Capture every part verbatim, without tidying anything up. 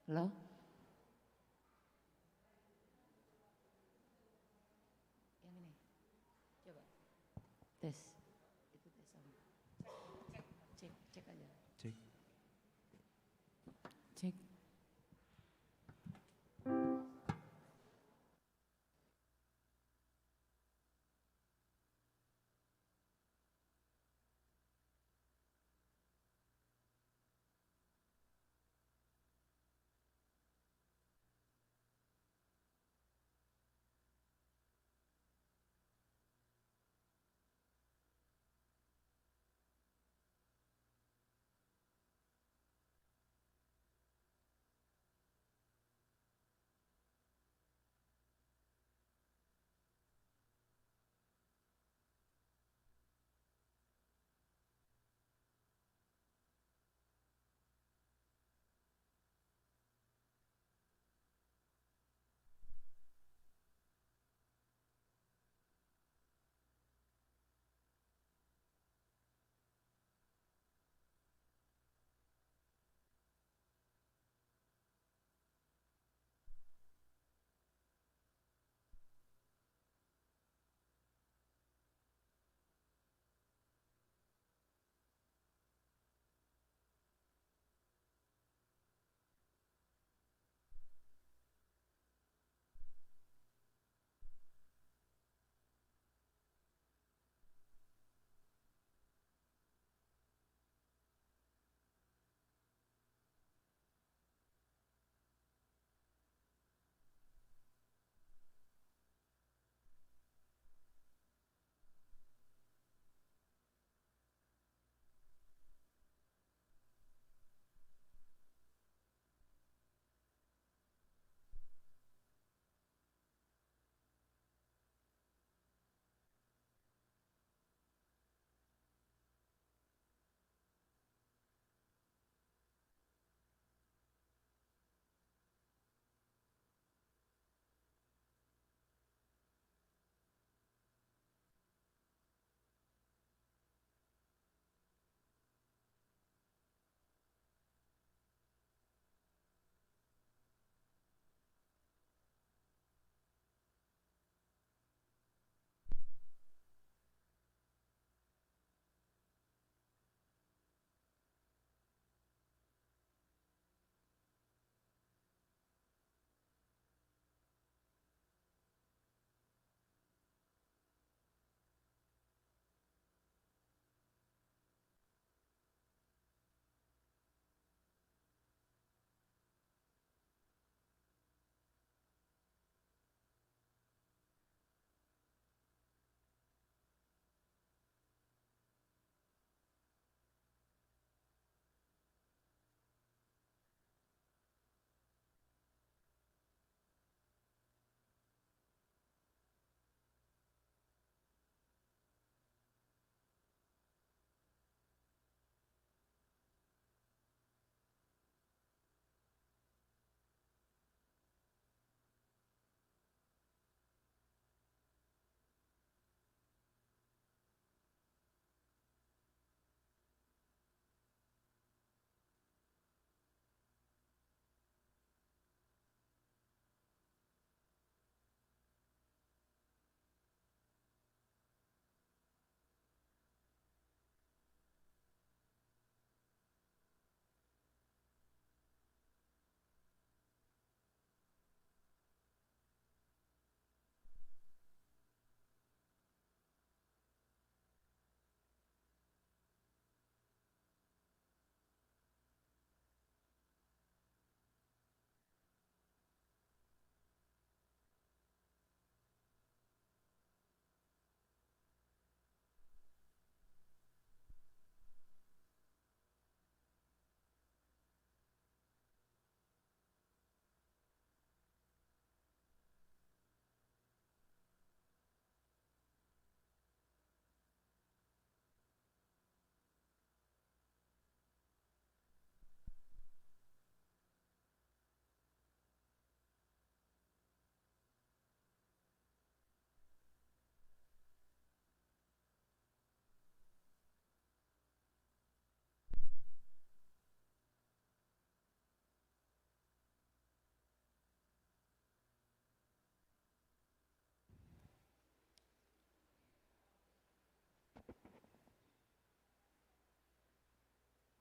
Halo? Yang ini. Coba. Tes. Itu tes sama. Cek, cek, cek aja. Cek. Cek.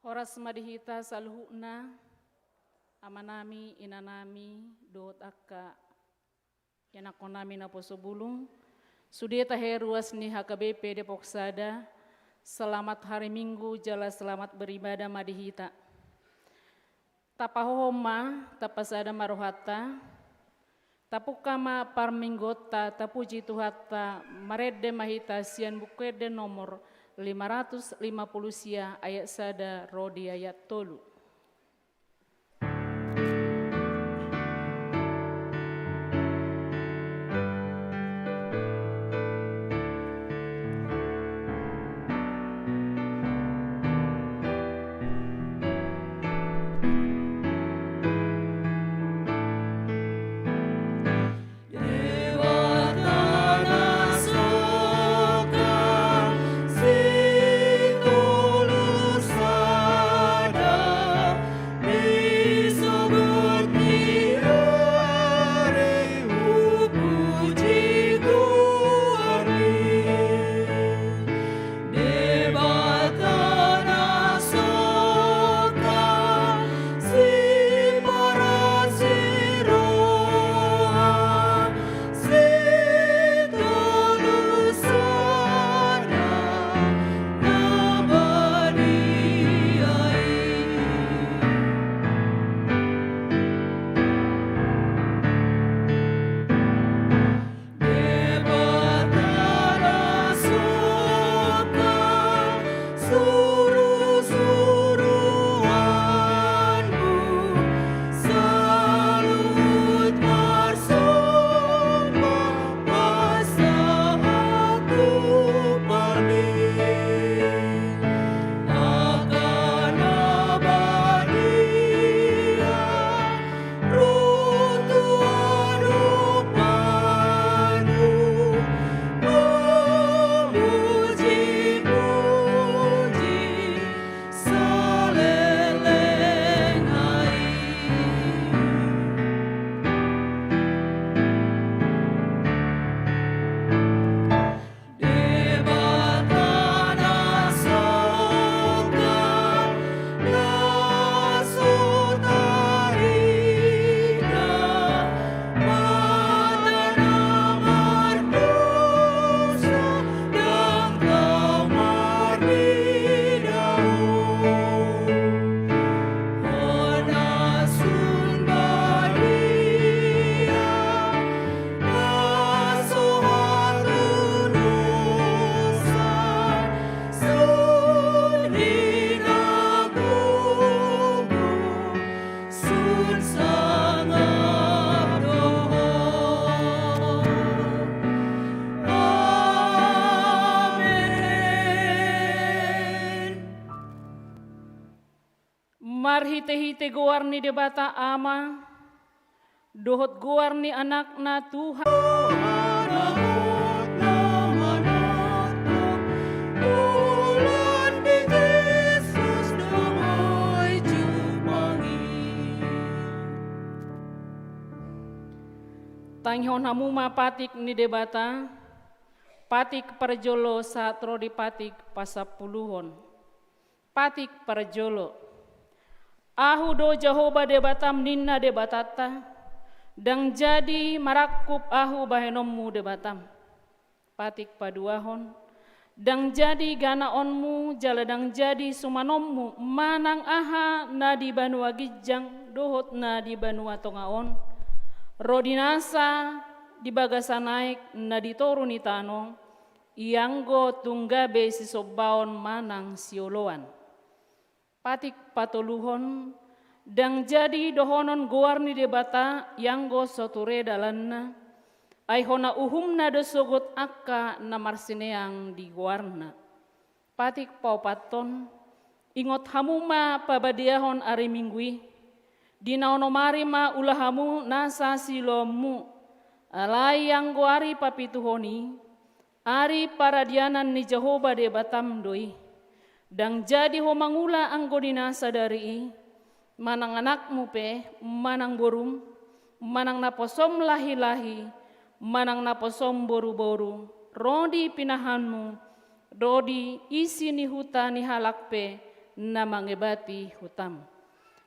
Horas ma di hita saluhutna, amanami, inanami, dohot angka ianakhonnami naposo bulung. Sude tahe ruas ni H K B P Depok Sada, selamat hari Minggu jala selamat beribadah ma di hita. Tapahohom ma, tapasada ma rohanta. Tapungka ma parmingguonta, tapuji Tuhanta, marende ma hita sian Buku Ende nomor lima ratus lima puluh sia, ayat sada ro di ayat tolu. Marhitehite goar ni Debata Ama, dohot goar ni Anakna Tuhan. Tangihon hamu ma patik ni Debata, patik parjolo sahat ro di patik pasampuluhon. Patik parjolo. Ahu do Jahowa Debatam, ninna Debatanta, ndang jadi marangkup Ahu bahenonmu Debatam. Patik paduahon. Ndang jadi ganaonmu jala ndang jadi sumanonmu manang aha na di banua ginjang dohot na di banua tonga on, ro di nasa di bagasan aek na di toru ni tano, ianggo tung gabe sisombaon manang sioloan. Patik patoluhon. Ndang jadi dohonon goar ni Debata ianggo so ture dalanna, ai hona uhumna do sogot angka na marsineang di goarna. Patik paopathon. Ingot hamu ma pabadeahon ari Minggu i. Di na onom ari ma ula hamu nasa siulaonmu. Alai anggo ari papituhon i, ari paradianan ni Jahowa Debatam do i. Ndang jadi ho mangula anggo di na sadari i, manang anakmu pe, manang borum, manang naposom lahilahi, manang naposom boruboru, ro di pinahanmu, ro di isi ni huta ni halak pe, na mangebati hutam.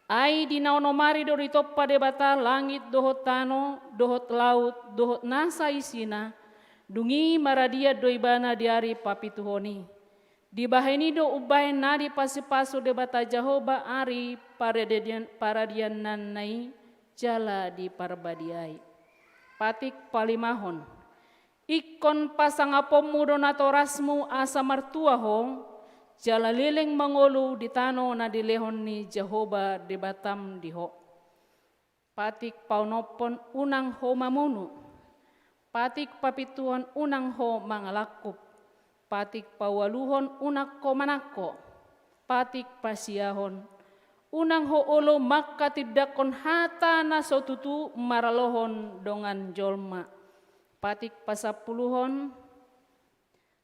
Ai di na onom ari do ditompa Debata langit dohot tano, dohot laut, dohot nasa isina, dung i maradian do ibana di ari papituhon i. Dibahen i do umbahen na dipasupasu Debata Jahowa ari paradian-, paradiannanna i jala diparbadiai. Patik palimahon. Ingkon pasangaponmu do natorasmu asa martua ho, jala leleng mangolu di tano na dilehon ni Jahowa Debatam di ho. Patik paonomhon, unang ho mamunu. Patik papituhon, unang ho mangalangkup. Patik paualuhon, unang ho manangko. Patik pasiahon, unang ho olo manghatindanghon hata na so tutu maralohon dongan jolma. Patik pasampuluhon,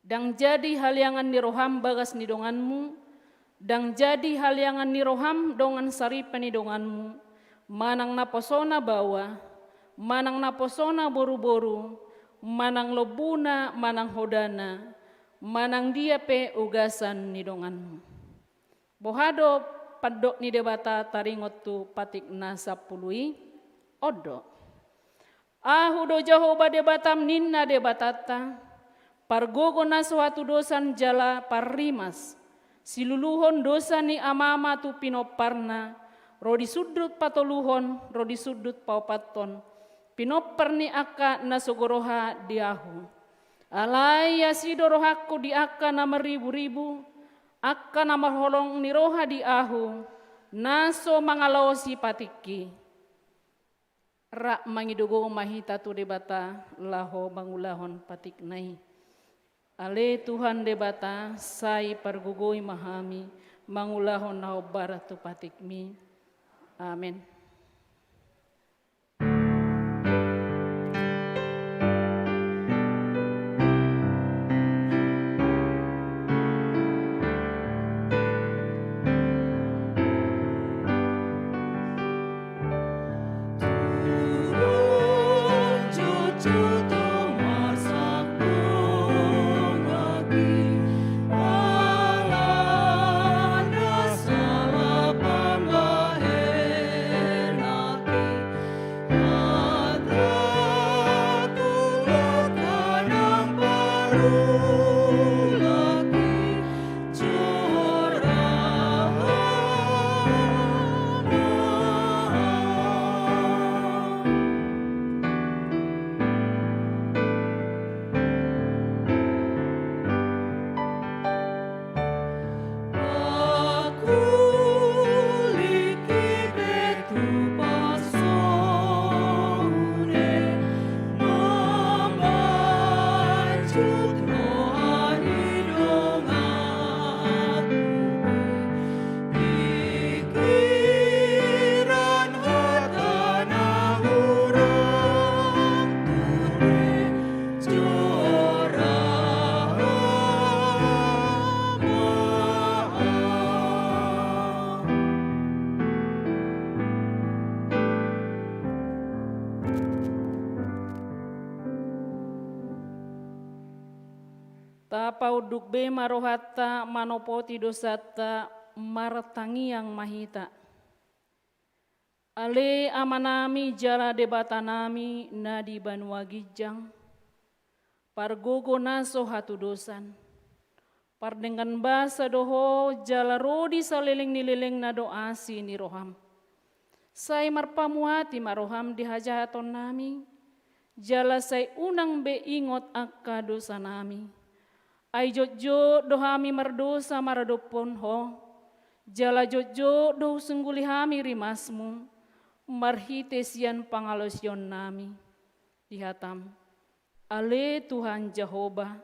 ndang jadi haleangan ni roham bagas ni donganmu, ndang jadi haleangan ni roham dongan saripe ni donganmu, manang naposona baoa, manang naposona boruboru, manang lombuna, manang hodana, manang dia pe ugasan ni donganmu. Boha do pandok ni Debata taringot tu patik na sampulu i? On do. Ahu do Jahowa Debatam, ninna Debatanta, pargogo na so hatudosan jala parrimas, siluluhon dosa ni amama tu pinomparna, ro di sundut patoluhon, ro di sundut paopathon, pinompar ni angka na sogo roha di Ahu. Alai asi do rohangku di angka na marriburibu, angka na marholong ni roha di Ahu, na so mangalaosi patikki. Rap mangido gogo ma hita tu Debata laho mangulahon patikna i. Ale Tuhan Debata, sai pargogoi ma hami mangulahon na hombar tu patikmi. Amen. Tapaunduk be ma rohanta manopoti dosanta, martangiang ma hita. Ale Amanami jala Debatanami na di banua ginjang, pargogo na so hatudosan, pardenggan basa do Ho jala ro di saleleng ni lelengna do asi ni roham. Sai marpamuati ma roham di hajahatonnami, jala sai unang be ingot angka dosanami. Ai jotjot do hami mardosa maradophon Ho, jala jotjot do husungguli hami rimasmu, marhite sian pangalaosionnami. Di hatam. Ale Tuhan Jahowa,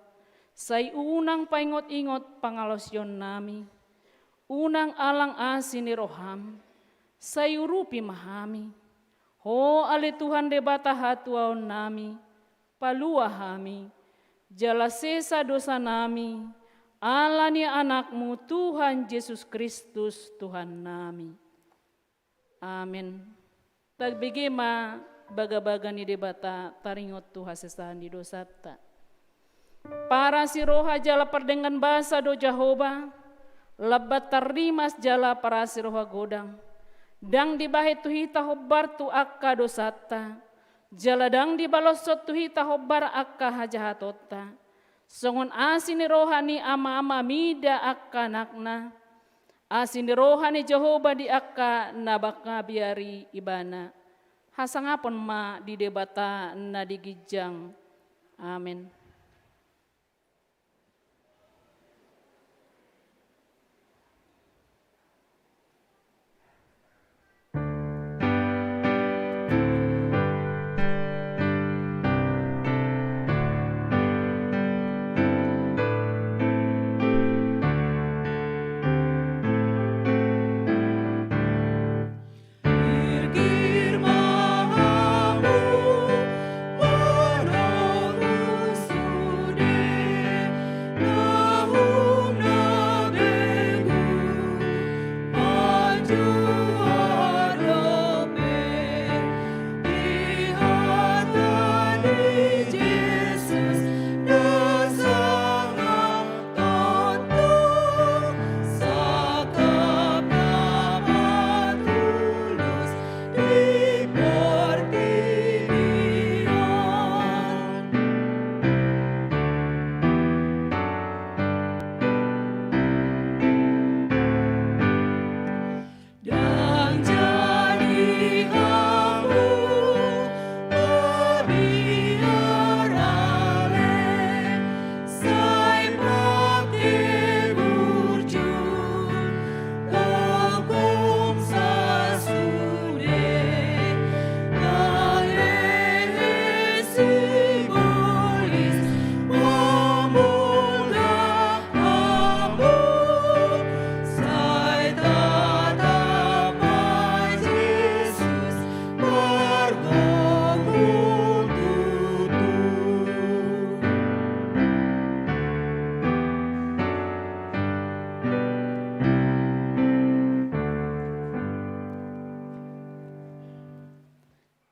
sai unang paingot-ingot pangalaosionnami, unang alang asi ni roham, sai urupi ma hami. Ho ale Tuhan Debata hatuaonnami, palua hami, jala sesa dosanami, ala ni Anakmu Tuhan Jesus Kristus Tuhannami. Amen. Tabege ma bagabaga ni Debata taringot tu hasesaan ni dosanta. Parasi roha jala pardenggan basa do Jahowa, Lambat tarrimas jala parasi roha godang. Ndang dibahen tu hita hombar tu angka dosanta, jala ndang dibaloshon tu hita hombar angka hajahatonta. Songon asi ni roha ni ama-ama mida angka anakna, asi ni roha ni Jahowa di angka na mangabiari ibana. Hasangapon ma di Debata na di ginjang. Amen.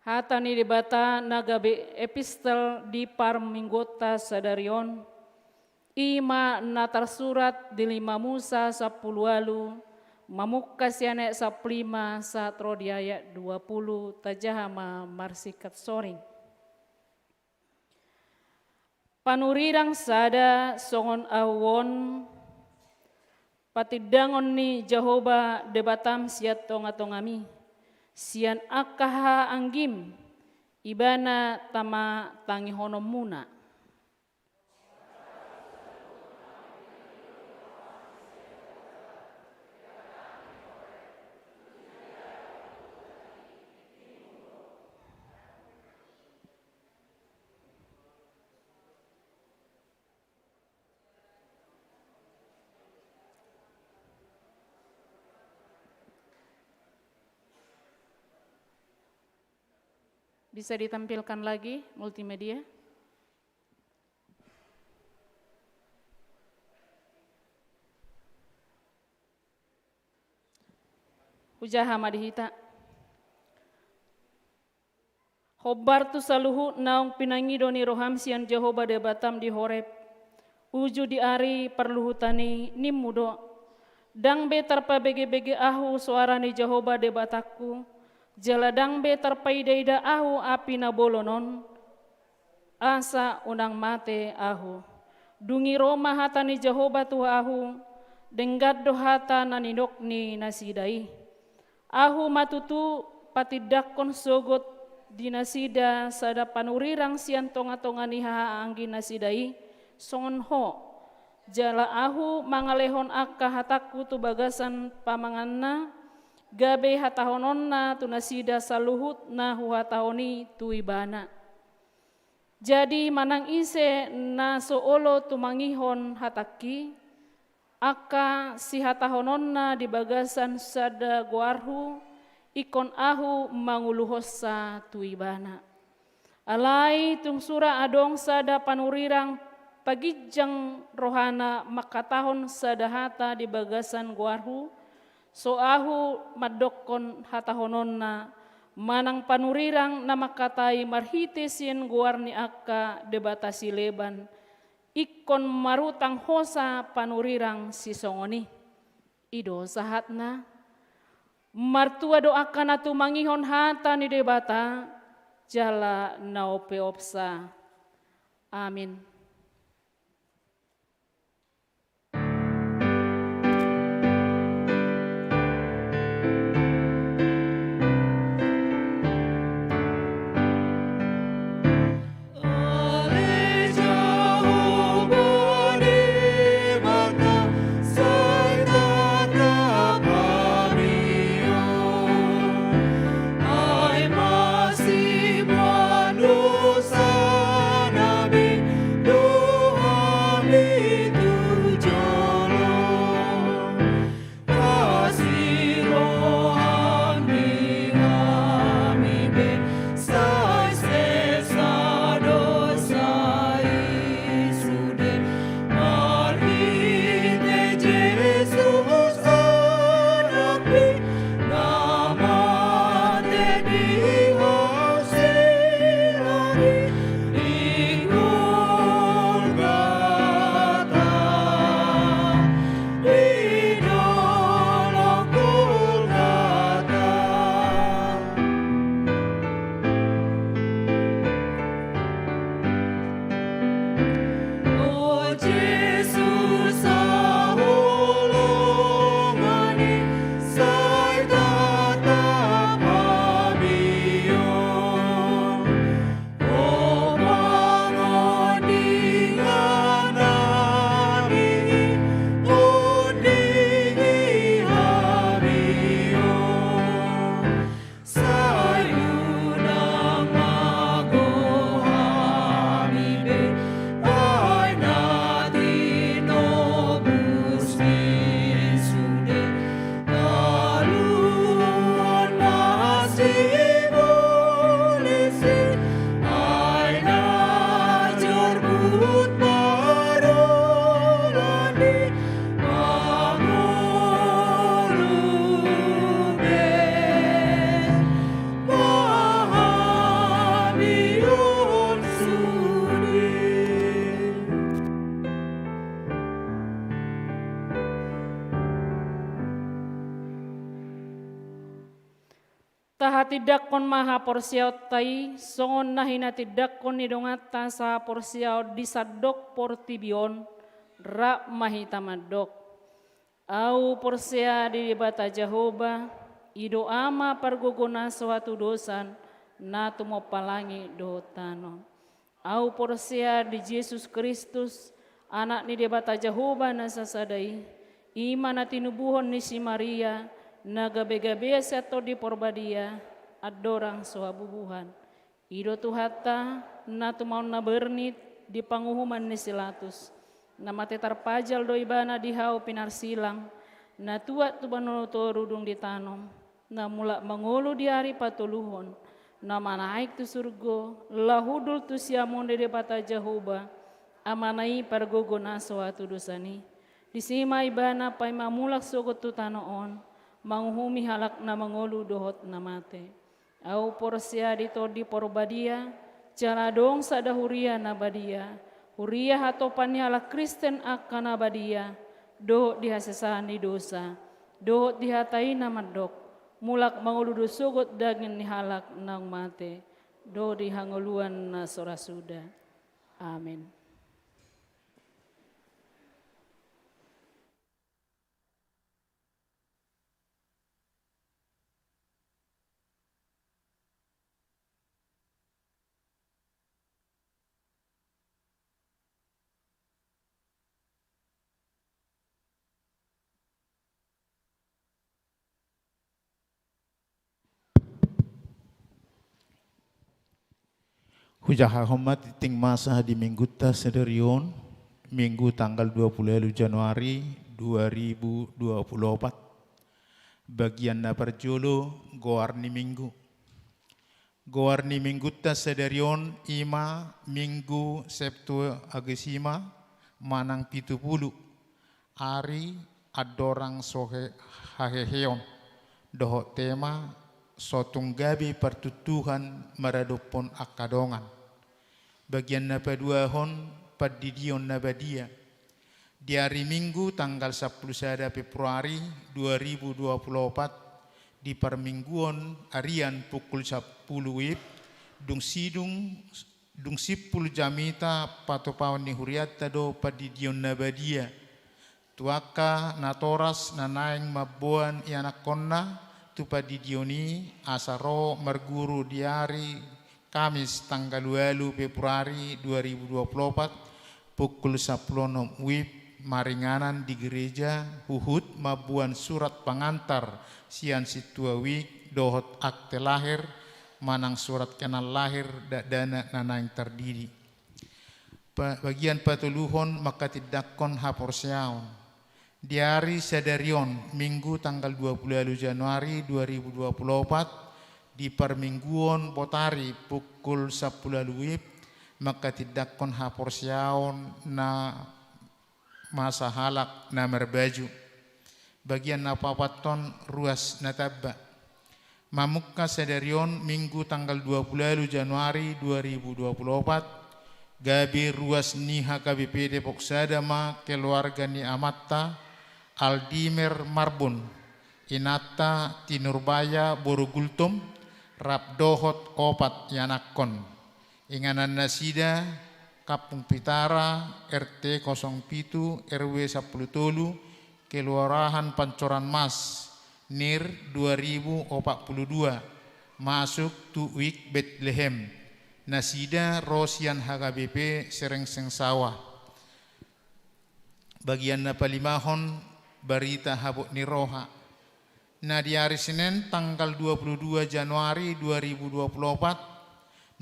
Hata ni Debata na gabe epistel di parmingguonta sadari on, i ma na tarsurat di lima Musa sampulu ualu, mamungka sian ayat sampulu lima sahat ro di ayat dua pulu, tajaha ma marsingkat soring. Panurirang sada songon ahu on, patindangon ni Jahowa Debatam sian tonga-tongami, sian angka hahaanggim, ibana tama tangihononmuna. Bisa ditampilkan lagi multimedia? Hujaha ma di hita. Hombar tu saluhut naung pinangido ni roham sian Jahowa Debatam di Horeb, uju di ari parluhutan i, nimmu do: Ndang be tarpabege-bege ahu soara ni Jahowa Debatangku, jala ndang be tarpaida-ida ahu api na bolon on, asa unang mate ahu. Dung i ro ma hata ni Jahowa tu ahu: Denggan do hata na nidok ni nasida i. Ahu ma tutu patindangkon sogot di nasida sada panurirang sian tonga-tonga ni hahaanggi nasida i, songon ho. Jala ahu mangalehon angka hatangku tu bagasan pamanganna, gabe hatahononna tu nasida saluhut na huhatahon i tu ibana. Jadi manang ise na so olo tumangihon hatangki, angka sihatahononna di bagasan sada goarhu, ingkon ahu manguluhonsa tu ibana. Alai tung sura adong sada panurirang paginjang rohana mangkatahon sada hata di bagasan goarhu, so ahu mandokkon hatahononna, manang panurirang na mangkatai marhite sian goar ni angka debata sileban, ingkon marutang hosa panurirang sisongon i. I do sahatna. Martua do angka na tumangihon hata ni Debata jala na umpeopsa. Amin. Tahatindangkon ma haporseaonta i, songon na hinatindangkon ni donganta sahaporseaon di sandok portibi on, rap ma hita mandok. Ahu porsea di Debata Jahowa, i do Ama pargogo na so hatudosan, na tumompa langit dohot tano. Ahu porsea di Jesus Kristus, Anak ni Debata Jahowa na sasada i, i ma na tinubuhon ni si Maria, na gabe-gabe sian Tondi Porbadia, andorang so habubuhan. I do Tuhanta, na tumaon na bernit di panguhuman ni si Latus, na mate tarpajal do Ibana di hau pinarsilang, na tuat tu banua toru dung ditanom, na mulak mangolu di ari patoluhon, na manaek tu surgo, laho hundul tu siamun ni Debata Jahowa, Amana i pargogo na so hatudosan i. Disi ma Ibana paima mulak sogot tu tano on, manguhumi halak na mangolu dohot na mate. Ahu porsea di Tondi Porbadia, jala adong sada huria na badia, huria hatopan ni halak Kristen angka na badia, dohot di hasesaan ni dosa, dohot di hata i na mandok, mulak mangolu do sogot daging ni halak naung mate, dohot di hangoluan na so ra suda. Amin. Hujahahon ma tingting masa di minggunta sadari on, Minggu tanggal dua puluh ualu Januari dua ribu dua puluh opat. Bagian na parjolo, goar ni Minggu. Goar ni minggunta sadari on i ma Minggu Septuagesima manang pitu pulu, ari andorang so he-, haheheon, dohot tema so tung gabe partuntuhan maradophon angka dongan. Bagian na paduahon, pandidion na badia. Di ari Minggu tanggal sampulu sada Februari dua ribu dua puluh opat, di parmingguon arian pukul sampulu wib, dung sidung, dung simpul jamita patupaon ni hurianta do pandidion na badia tu angka natoras na naeng mamboan ianakkonna tu pandidion i, asa ro marguru di ari Kamis tanggal ualu Februari dua ribu dua puluh opat, pukul sampulu onom wib, maringanan di gereja, huhut mamboan surat pangantar sian sintua wik dohot akte lahir manang surat keterangan lahir dakdanak na naeng tardidi. Pa-, bagian patoluhon, mangkatindangkon haporseaon. Di ari sadari on, Minggu tanggal dua puluh ualu Januari dua ribu dua puluh opat, di parmingguon botari pukul sampulu ualu wib, mangkatindangkon haporseaon na masa halak na marbaju. Bagian na paopathon, ruas na tamba. Mamungka sadari on, Minggu tanggal dua puluh ualu Januari dua ribu dua puluh opat, gabe ruas ni H K B P Depok Sada ma keluarga ni amanta Aldimer Marbun, inanta Tinurbaya boru Gultom, rap dohot opat ianakkon. Inganan nasida, Kampung Pitara, R T kosong pitu, R W sampulu tolu, Kelurahan Pancoran Mas, NIR dua ribu opat puluh dua, masuk tu Wik Betlehem. Nasida ro sian H K B P Serengseng Sawah. Bagian na palimahon, barita habot ni roha. Na di ari Senen tanggal dua puluh dua Januari dua ribu dua puluh opat,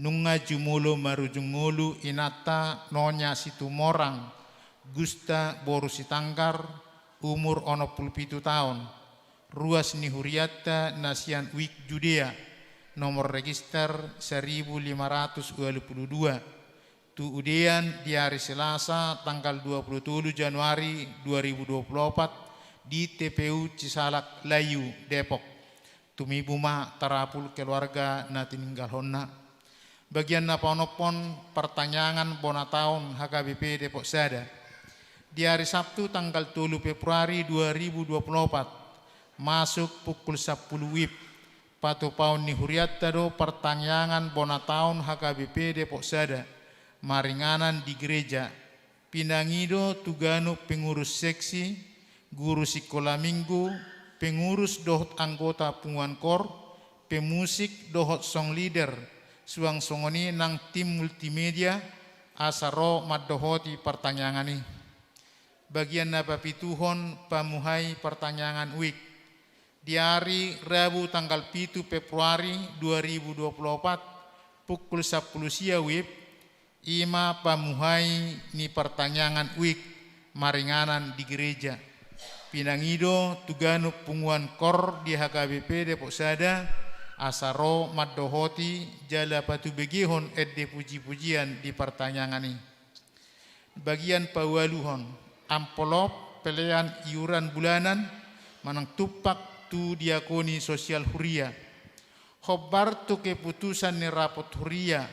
nunga jumolo marujung ngolu inanta Nonya Situmorang Gusta boru Sitanggar, umur onom puluh pitu taon, ruas ni hurianta na sian Wik Judea, nomor register saribu lima ratus ualu puluh dua. Tu udean di ari Selasa tanggal dua puluh tolu Januari dua ribu dua puluh opat di T P U Cisalak Layu, Depok. Tumibu ma tarapul keluarga na tininggalhonna. Bagian na paonomhon, partangiangan bona taon H K B P Depok Sada. Di ari Sabtu tanggal tolu Februari dua ribu dua puluh opat, masuk pukul sampulu wib, patupaon ni hurianta do partangiangan bona taon H K B P Depok Sada, maringanan di gereja. Pinangido tu ganup pengurus seksi, guru sikola minggu, pengurus dohot anggota punguan kor, pemusik dohot song leader, suang songon i nang tim multimedia, asa ro mandohoti partangiangan i. Bagian na papituhon, pamuhai partangiangan wik. Di ari Rabu tanggal pitu Februari dua ribu dua puluh opat, pukul sampulu sia wib, i ma pamuhai ni partangiangan wik maringanan di gereja. Pinangido tu ganup punguan kor di H K B P Depok Sada, asa ro mandohoti jala patubegehon ende puji-pujian di partangiangan i. Bagian paualuhon, amplop pelean iuran bulanan manang tumpak tu diakoni sosial huria. Hombar tu keputusan ni rapot huria,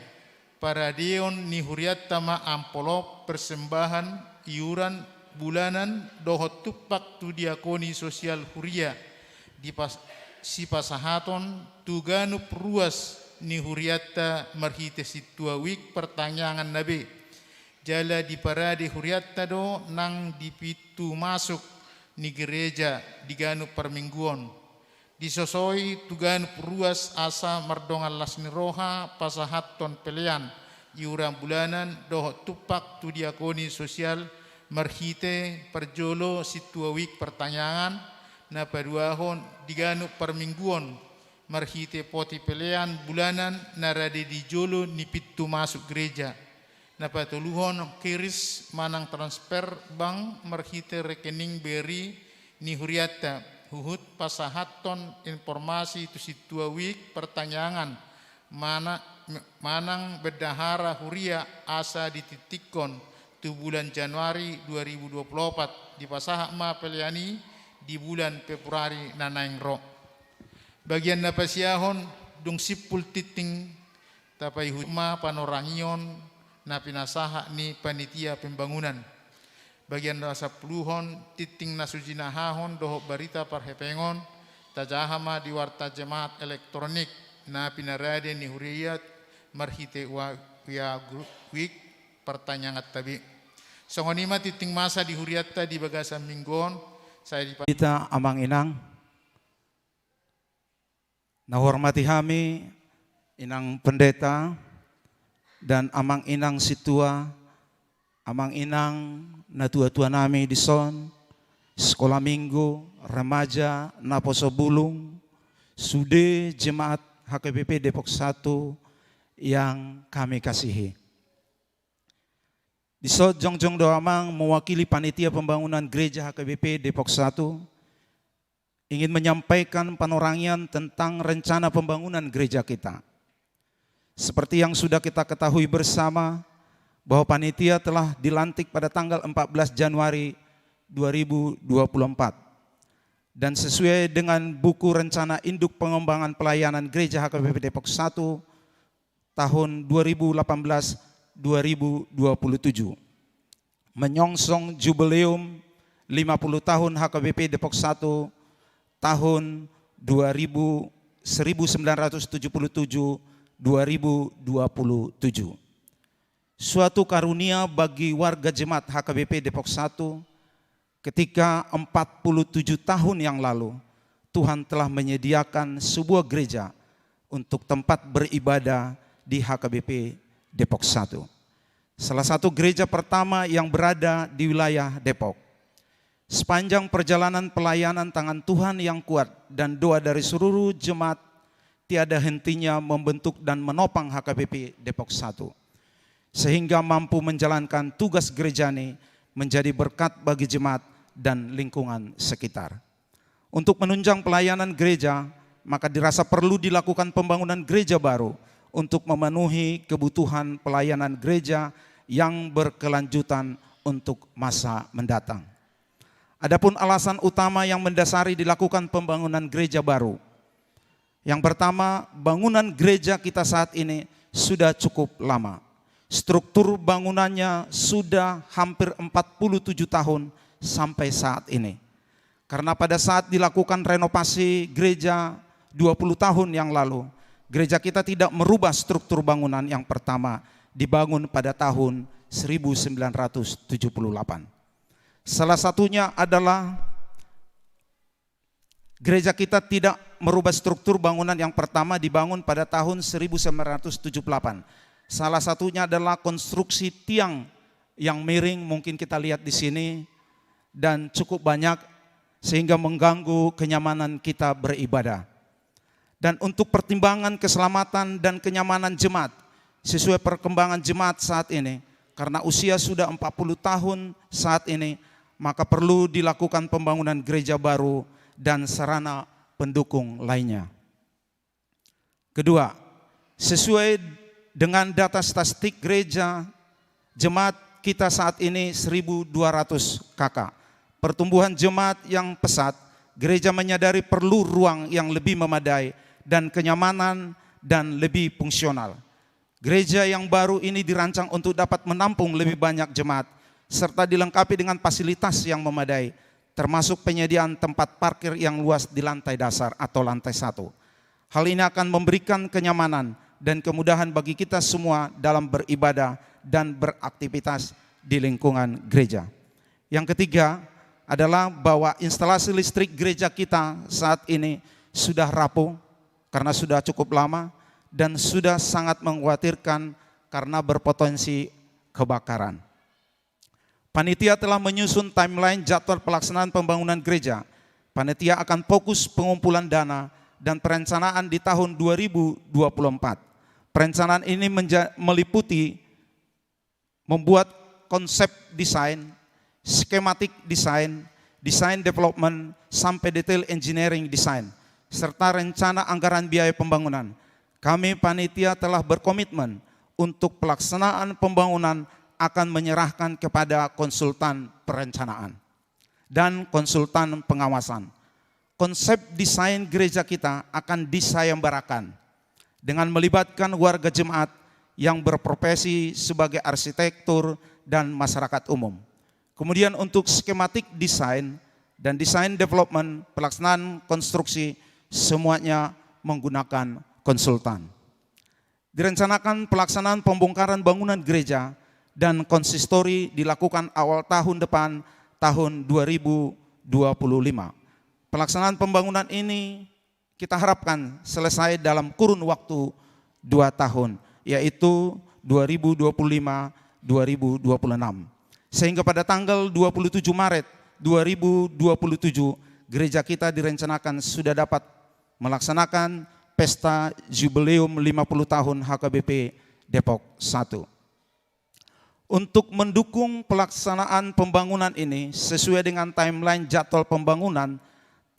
paradeon ni hurianta ma amplop persembahan iuran bulanan dohot tumpak tu diakoni sosial huria, dipas-, sipasahaton tu ganup ruas ni hurianta marhite sintua wik partangiangan na be. Jala diparade hurianta do nang di pintu masuk ni gereja di ganup parmingguon. Disosoi tu ganup ruas asa mardongan las ni roha pasahathon pelean iuran bulanan dohot tumpak tu diakoni sosial marhite parjolo sintua wik partangiangan, na paduahon di ganup parmingguon marhite poti pelean bulanan na rade di jolo ni pintu masuk gereja. Na patoluhon, kiris manang transfer bank marhite rekening B R I ni hurianta, huhut pasahathon informasi tu sintua wik partangiangan, mana-, manang bendahara huria asa ditingtingkon tu bulan Januari dua ribu dua puluh opat, dipasahat ma pelean i di bulan Februari na naeng ro. Bagian na pasiahon, dung simpul tingting, tapaihut ma panorangion na pinasahat ni panitia pembangunan. Bagian na sampuluhon, tingting na so jinahahon dohot barita parhepengon, tajaha ma di warta jemaat elektronik na pinarade ni huria marhite wa-, via grup week partangianganta be. Songon i ma tingting masa di hurianta di bagasan minggu on, sai di Hita amang inang, na huhormati hami, Inang Pendeta, dan amang inang sintua, amang inang na tua-tua nami dison, sekolah minggu, remaja, naposo bulung, sude jemaat H K B P Depok satu yang kami kasihi. Dison jongjong do amang mewakili panitia pembangunan gereja H K B P Depok satu, ingin menyampaikan panorangian tentang rencana pembangunan gereja kita. Seperti yang sudah kita ketahui bersama, bahwa panitia telah dilantik pada tanggal empat belas Januari dua ribu dua puluh empat. Dan sesuai dengan buku rencana induk pengembangan pelayanan gereja H K B P Depok satu tahun dua ribu delapan belas dua ribu dua puluh tujuh. Menyongsong jubileum lima puluh tahun H K B P Depok satu tahun dua ribu, seribu sembilan ratus tujuh puluh tujuh, dua ribu dua puluh tujuh. Suatu karunia bagi warga jemaat H K B P Depok satu, ketika empat puluh tujuh tahun yang lalu, Tuhan telah menyediakan sebuah gereja untuk tempat beribadah di H K B P Depok satu. Salah satu gereja pertama yang berada di wilayah Depok. Sepanjang perjalanan pelayanan, tangan Tuhan yang kuat dan doa dari seluruh jemaat tiada hentinya membentuk dan menopang H K B P Depok satu, sehingga mampu menjalankan tugas gereja ini menjadi berkat bagi jemaat dan lingkungan sekitar. Untuk menunjang pelayanan gereja, maka dirasa perlu dilakukan pembangunan gereja baru untuk memenuhi kebutuhan pelayanan gereja yang berkelanjutan untuk masa mendatang. Adapun alasan utama yang mendasari dilakukan pembangunan gereja baru, yang pertama, bangunan gereja kita saat ini sudah cukup lama. Struktur bangunannya sudah hampir empat puluh tujuh tahun sampai saat ini. Karena pada saat dilakukan renovasi gereja dua puluh tahun yang lalu, gereja kita tidak merubah struktur bangunan yang pertama dibangun pada tahun seribu sembilan ratus tujuh puluh delapan. Salah satunya adalah gereja kita tidak merubah struktur bangunan yang pertama dibangun pada tahun seribu sembilan ratus tujuh puluh delapan. Salah satunya adalah konstruksi tiang yang miring, mungkin kita lihat di sini, dan cukup banyak sehingga mengganggu kenyamanan kita beribadah. Dan untuk pertimbangan keselamatan dan kenyamanan jemaat, sesuai perkembangan jemaat saat ini, karena usia sudah empat puluh tahun saat ini, maka perlu dilakukan pembangunan gereja baru dan sarana pendukung lainnya. Kedua, sesuai dengan data statistik gereja, jemaat kita saat ini seribu dua ratus K K. Pertumbuhan jemaat yang pesat, gereja menyadari perlu ruang yang lebih memadai dan kenyamanan dan lebih fungsional. Gereja yang baru ini dirancang untuk dapat menampung lebih banyak jemaat, serta dilengkapi dengan fasilitas yang memadai, termasuk penyediaan tempat parkir yang luas di lantai dasar atau lantai satu. Hal ini akan memberikan kenyamanan dan kemudahan bagi kita semua dalam beribadah dan beraktivitas di lingkungan gereja. Yang ketiga adalah bahwa instalasi listrik gereja kita saat ini sudah rapuh karena sudah cukup lama dan sudah sangat mengkhawatirkan karena berpotensi kebakaran. Panitia telah menyusun timeline jadwal pelaksanaan pembangunan gereja. Panitia akan fokus pengumpulan dana dan perencanaan di tahun dua ribu dua puluh empat. Perencanaan ini menja-, meliputi membuat konsep desain, schematic design, design development, sampai detail engineering design, serta rencana anggaran biaya pembangunan. Kami panitia telah berkomitmen untuk pelaksanaan pembangunan akan menyerahkan kepada konsultan perencanaan dan konsultan pengawasan. Konsep desain gereja kita akan disayembarakan dengan melibatkan warga jemaat yang berprofesi sebagai arsitektur dan masyarakat umum. Kemudian untuk skematik desain dan desain development, pelaksanaan konstruksi, semuanya menggunakan konsultan. Direncanakan pelaksanaan pembongkaran bangunan gereja dan konsistori dilakukan awal tahun depan, tahun dua ribu dua puluh lima. Pelaksanaan pembangunan ini kita harapkan selesai dalam kurun waktu dua tahun, yaitu dua ribu dua puluh lima, dua ribu dua puluh enam. Sehingga pada tanggal dua puluh tujuh Maret dua ribu dua puluh tujuh, gereja kita direncanakan sudah dapat melaksanakan pesta jubileum lima puluh tahun H K B P Depok satu. Untuk mendukung pelaksanaan pembangunan ini sesuai dengan timeline jadwal pembangunan,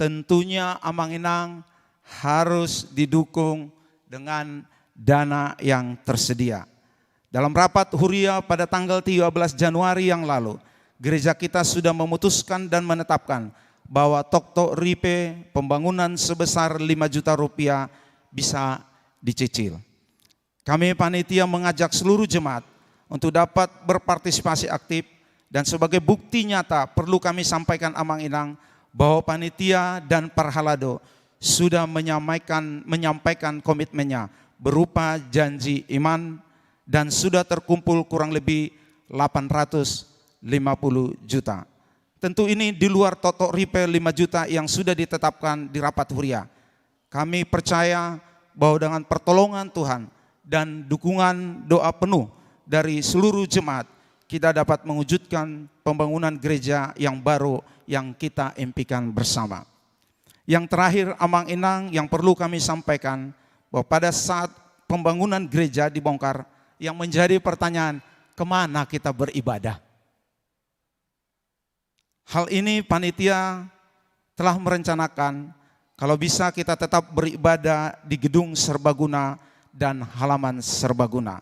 tentunya Amang Inang harus didukung dengan dana yang tersedia. Dalam rapat huria pada tanggal tiga belas Januari yang lalu, gereja kita sudah memutuskan dan menetapkan bahwa toktok ripe pembangunan sebesar lima juta rupiah bisa dicicil. Kami panitia mengajak seluruh jemaat untuk dapat berpartisipasi aktif, dan sebagai bukti nyata perlu kami sampaikan Amang Inang bahwa panitia dan parhalado sudah menyampaikan, menyampaikan komitmennya berupa janji iman, dan sudah terkumpul kurang lebih delapan ratus lima puluh juta. Tentu ini di luar toktok ripe lima juta yang sudah ditetapkan di rapat huria. Kami percaya bahwa dengan pertolongan Tuhan dan dukungan doa penuh dari seluruh jemaat, kita dapat mewujudkan pembangunan gereja yang baru yang kita impikan bersama. Yang terakhir, Amang Inang, yang perlu kami sampaikan, bahwa pada saat pembangunan gereja dibongkar, yang menjadi pertanyaan, kemana kita beribadah? Hal ini panitia telah merencanakan, kalau bisa kita tetap beribadah di gedung serbaguna dan halaman serbaguna,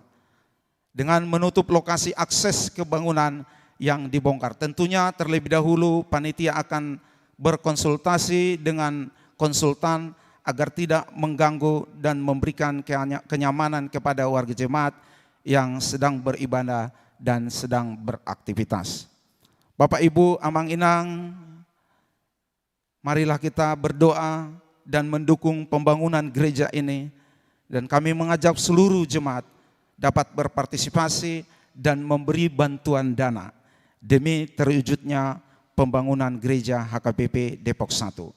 dengan menutup lokasi akses ke bangunan yang dibongkar. Tentunya terlebih dahulu panitia akan berkonsultasi dengan konsultan agar tidak mengganggu dan memberikan kenya-, kenyamanan kepada warga jemaat yang sedang beribadah dan sedang beraktivitas. Bapak, Ibu, Amang Inang, marilah kita berdoa dan mendukung pembangunan gereja ini. Dan kami mengajak seluruh jemaat dapat berpartisipasi dan memberi bantuan dana demi terwujudnya pembangunan gereja H K B P Depok satu.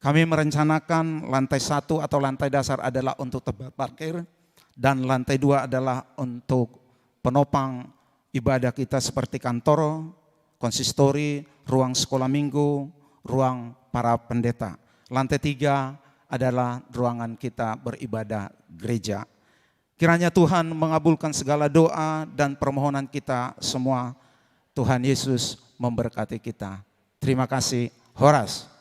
Kami merencanakan lantai satu atau lantai dasar adalah untuk tempat parkir, dan lantai dua adalah untuk penopang ibadah kita seperti kantor, konsistori, ruang sekolah minggu, ruang para pendeta. Lantai tiga adalah ruangan kita beribadah gereja. Kiranya Tuhan mengabulkan segala doa dan permohonan kita semua. Tuhan Yesus memberkati kita. Terima kasih. Horas.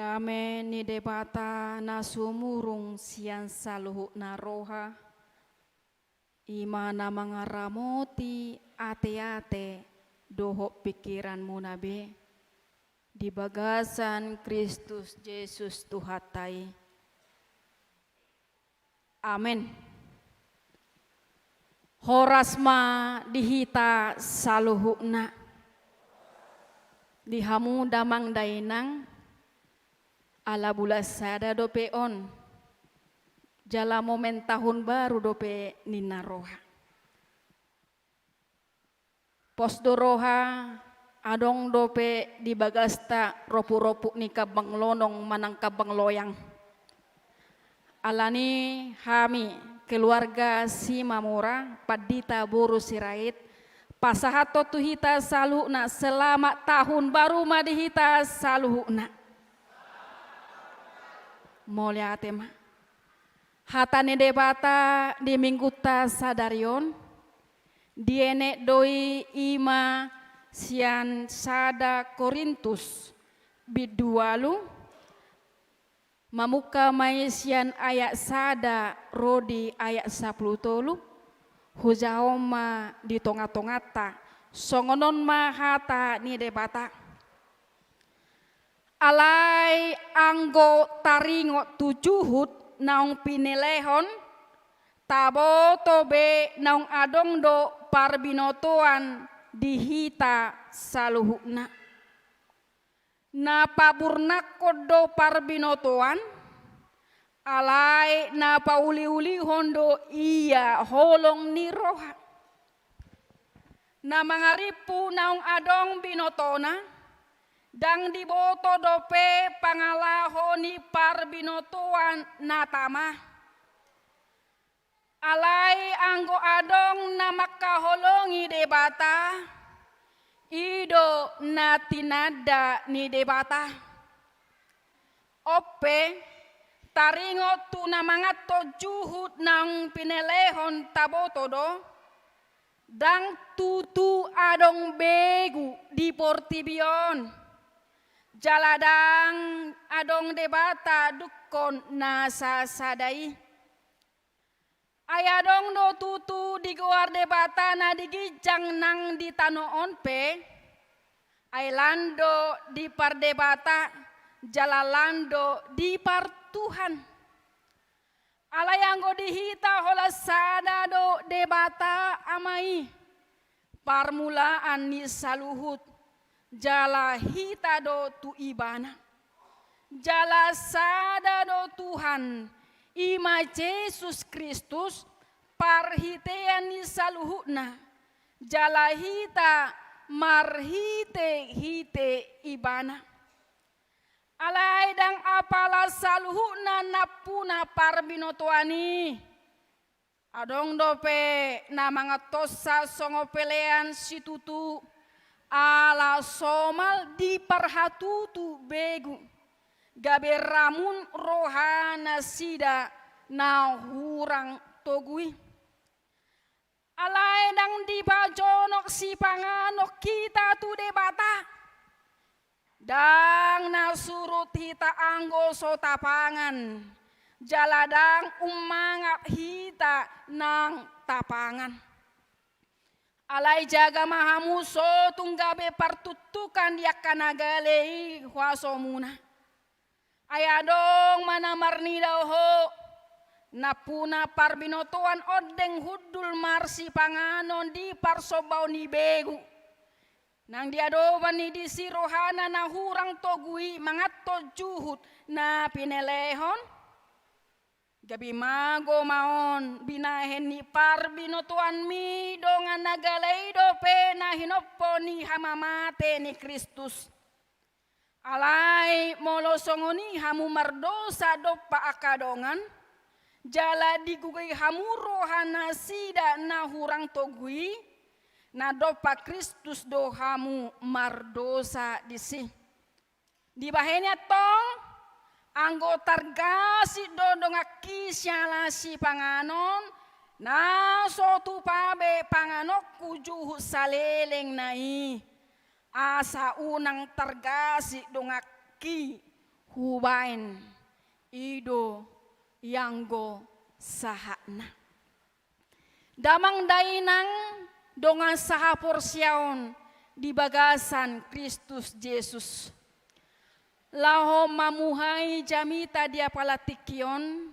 Dame ni Debata na sumurung sian saluhutna roha, i ma na mangaramoti ateate dohot pingkiranmuna be, di bagasan Kristus Jesus Tuhanta i. Amen. Horas ma di hita saluhutna. Di hamu damang dainang, ala bulan sada dope on, jala momen tahun baru dope ninna roha. Pos do roha, adong dope di bagasta ropuk-ropuk ni kambang lonong manang kambang loyang. Alani hami, keluarga Simamora, Pandita boru Sirait, pasahathon tu hita saluhutna, selamat tahun baru ma di hita saluhutna. Mauliate ma. Hata ni Debata di minggunta sadari on, dienet do i, i ma sian sada Korintus bindu ualu, mamungka ma i sian ayat sada ro di ayat sampulu tolu, hujaha on ma di tonga-tonganta, songon on ma hata ni Debata. Alai anggo taringot tu juhut naung pinelehon, taboto be naung adong do parbinotoan di hita saluhutna. Na paburnangkon do parbinotoan, alai na pauli-ulihon do ia holong ni roha. Na mangarimpu naung adong binotona, ndang diboto dope pangalaho ni parbinotoan na tama. Alai anggo adong na mangkaholongi Debata, i do na tinanda ni Debata. On pe, taringot tu na manganhon juhut naung pinelehon, taboto do, ndang tutu adong begu di portibi on, jala ndang adong Debata dungkon na sasada i. Ai adong do tutu digoar Debata na di ginjang nang di tano on pe, ai lan do dipardebata, jala lan do dipartuhan. Alai anggo di hita holan sada do Debata Ama i, parmulaan ni saluhut, jala hita do tu Ibana. Jala sada do Tuhan, i ma Jesus Kristus, parhitean ni saluhutna, jala hita marhite-hite Ibana. Alai ndang apala saluhutna nampuna parbinotoan i. Adong dope na manganhonsa songon pelean situtu, ala somal diparhatutu begu, gabe ramun rohanasida na hurang togu i. Alai ndang dipajonok sipanganon hita tu Debata. Ndang na surut hita anggo so tapangan, jala ndang ummangap hita nang tapangan. Alai jaga ma hamu so tung gabe partuktukan di angka na gale i huasomuna. Ai adong ma na marnida, oho, nampuna parbinotoan ondeng hundul marsipanganon di parsombaon ni begu. Nang di adopan ni disi rohana na hurang togu i manganhon juhut na pinelehon? Gabe mago ma on binahen ni parbinotoanmi, dongan na gale i dope na hinompo ni hamamate ni Kristus. Alai molo songon i hamu mardosa dompak angka dongan, jala digogoi hamu rohanasida na hurang togu i, na dompak Kristus do hamu mardosa disi. Dibahen i antong, anggo targasip do donganki siala sipanganon, na so tupa be panganonku juhut saleleng na i, asa unang targasip donganki hubaen, i do ianggo sahatna. Damang dainang dongan sahaporseaon di bagasan Kristus Jesus. Laho mamuhai jamita di apala tingki on,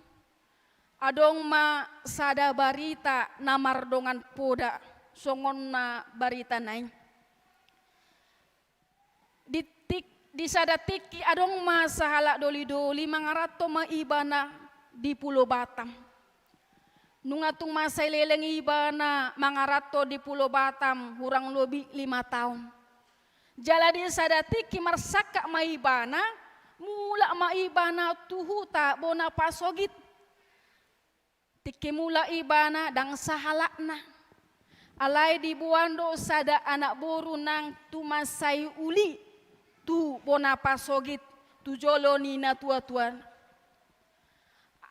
adong ma sada barita na mardongan poda, songon na baritana i. Di tik-, di sada tingki adong ma sahalak doli-doli mangaranto ma ibana di Pulo Batam. Nunga tung mansai leleng ibana mangaranto di Pulo Batam hurang lobi lima taon. Jala di sada tingki marsangkap ma ibana, mulak ma ibana tu huta bona pasogit. Tingki mulak ibana ndang sahalakna. Alai diboan do sada anak boru nang tung mansai uli tu bona pasogit, tu jolo ni natua-tua.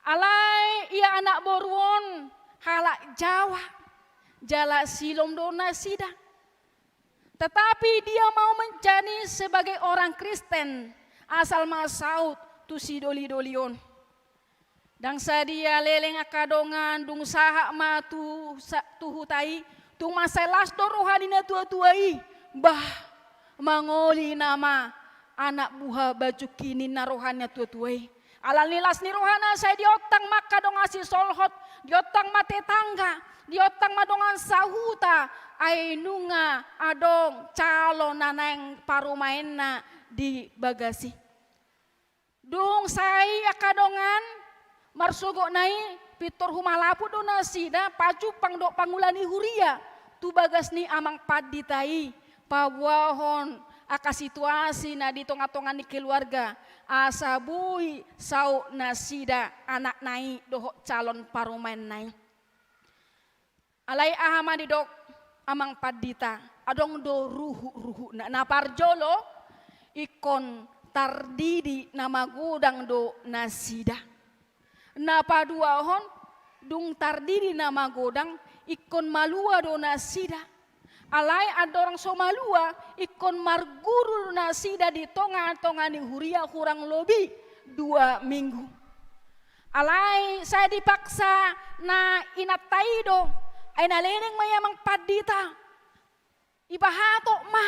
Alai ia anak boru on halak Jawa, jala Silom do nasida. Tetapi dia mau menjadi sebagai orang Kristen, asal ma saut tu sidoli-doli on. Ndang sadia leleng angka dongan, dung sahat ma tu sa-, tu huta i, tung mansai las do roha ni natua-tua i. Bah, mangoli nama anak buha bajungki ninna roha ni natua-tua i. Ala ni las ni rohana sai diontang ma angka dongan sisolhot, diontang ma tetangga, diontang ma dongan sahuta, ai nunga adong calon na naeng parumaenna di bagas i. Dung sae i angka dongan, marsogotna i pintor humalaput do nasida pajumpang dohot pangula ni huria tu bagas ni amang pandita i, paboahon angka situasi na di tonga-tonga ni keluarga, asa boi saut nasida anakna i dohot calon parumaenna i. Alai aha ma didok amang pandita, adong do ruhut-ruhutna. Na parjolo, ingkon tardidi na magodang do nasida. Na paduahon, dung tardidi na magodang, ingkon malua do nasida. Alai andorang so malua, ingkon marguru do nasida di tonga-tonga ni huria hurang lobi dua minggu. Alai sai dipaksa na inanta i do, ai na leleng ma i amang pandita. Ibahatok ma.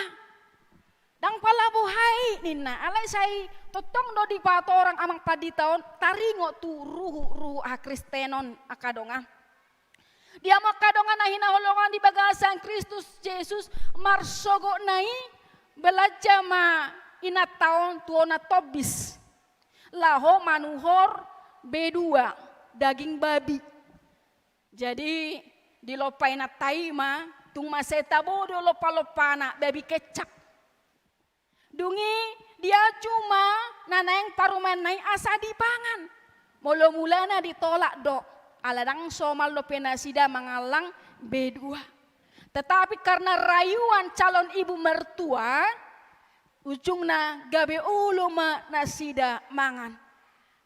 Ndang pala boha i ninna. Alai sai tongtong do dipatorang amang pandita on taringot tu ruhut-ruhut hakristenon angka dongan. Di hamu angka dongan na hinaholongan di bagasan Kristus Jesus, marsogotna i belanja ma inanta on tu onan tombis. Laho manuhor B dua, daging babi. Jadi, dilompa inanta i ma, tung mansai tabo do lompa-lompana babi kecap. Dung i diacu ma na naeng parumaenna i asa dipangan. Molo mulana ditolak do, ala ndang somal dope nasida mangallang B dua. Tetapi karena rayuan calon ibu mertua, ujungna gabe olo ma nasida mangan.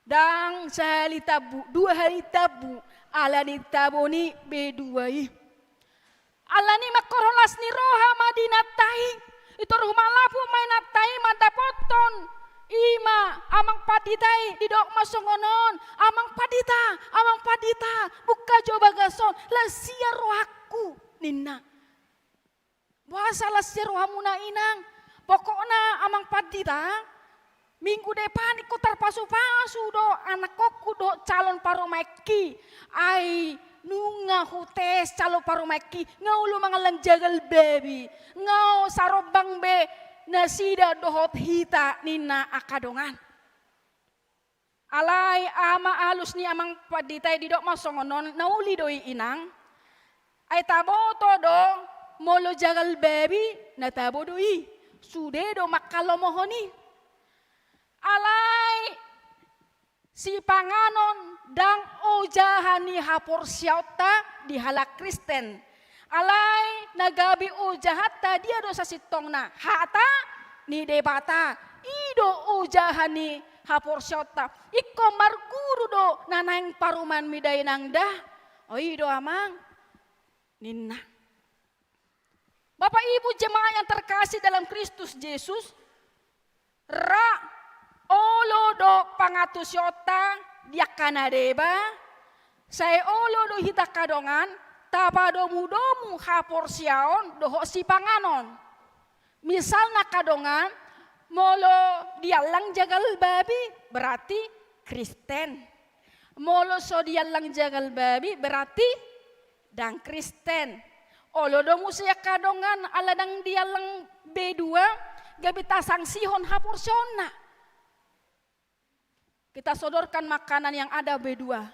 Ndang sahali tambu, dua hali tambu, ala ni tabo ni B dua i. Ala ni mangkorhon las ni roha ma di inanta i, pintor humalaput ma inanta i mandapothon i ma amang pandita i, didok ma songon on, "Amang pandita, amang pandita, buka jo bagas on, las ia rohangku," ninna. "Boasa las ia rohamuna, inang?" "Pokokna amang pandita, minggu depan ingkon tarpasu-pasu do anakkonku dohot calon parumaenki. Ai nunga hutes calon parumaenki, nga olo mangallang jagal babi, nga sarombang be nasida dohot hita," ninna angka dongan. Alai aha ma alus ni amang pandita i, didok ma songon on, "Na uli do i, inang. Ai taboto do, molo jagal babi na tabo do i, sude do mangkalomohon i. Alai sipanganon ndang ojahan ni haporseaonta di halak Kristen. Alai na gabe ojahanta dia do sasintongna? Hata ni Debata, i do ojahan ni haporseaonta. Ingkon marguru do na naeng parumaenmi da, inang da. O i do, amang," ninna. Bapak Ibu jemaat yang terkasih dalam Kristus Yesus, ra olo do pangantusionta di angka na deba, sai olo do hita angka dongan tapadomudomu haporseaon dohot sipanganon. Misalna angka dongan, molo diallang jagal babi, berarti Kristen. Molo so diallang jagal babi, berarti ndang Kristen. Olo do muse angka dongan, ala ndang diallang B dua, gabe tasangsihon haporseaonna. Kita sodorkan makanan yang ada B dua.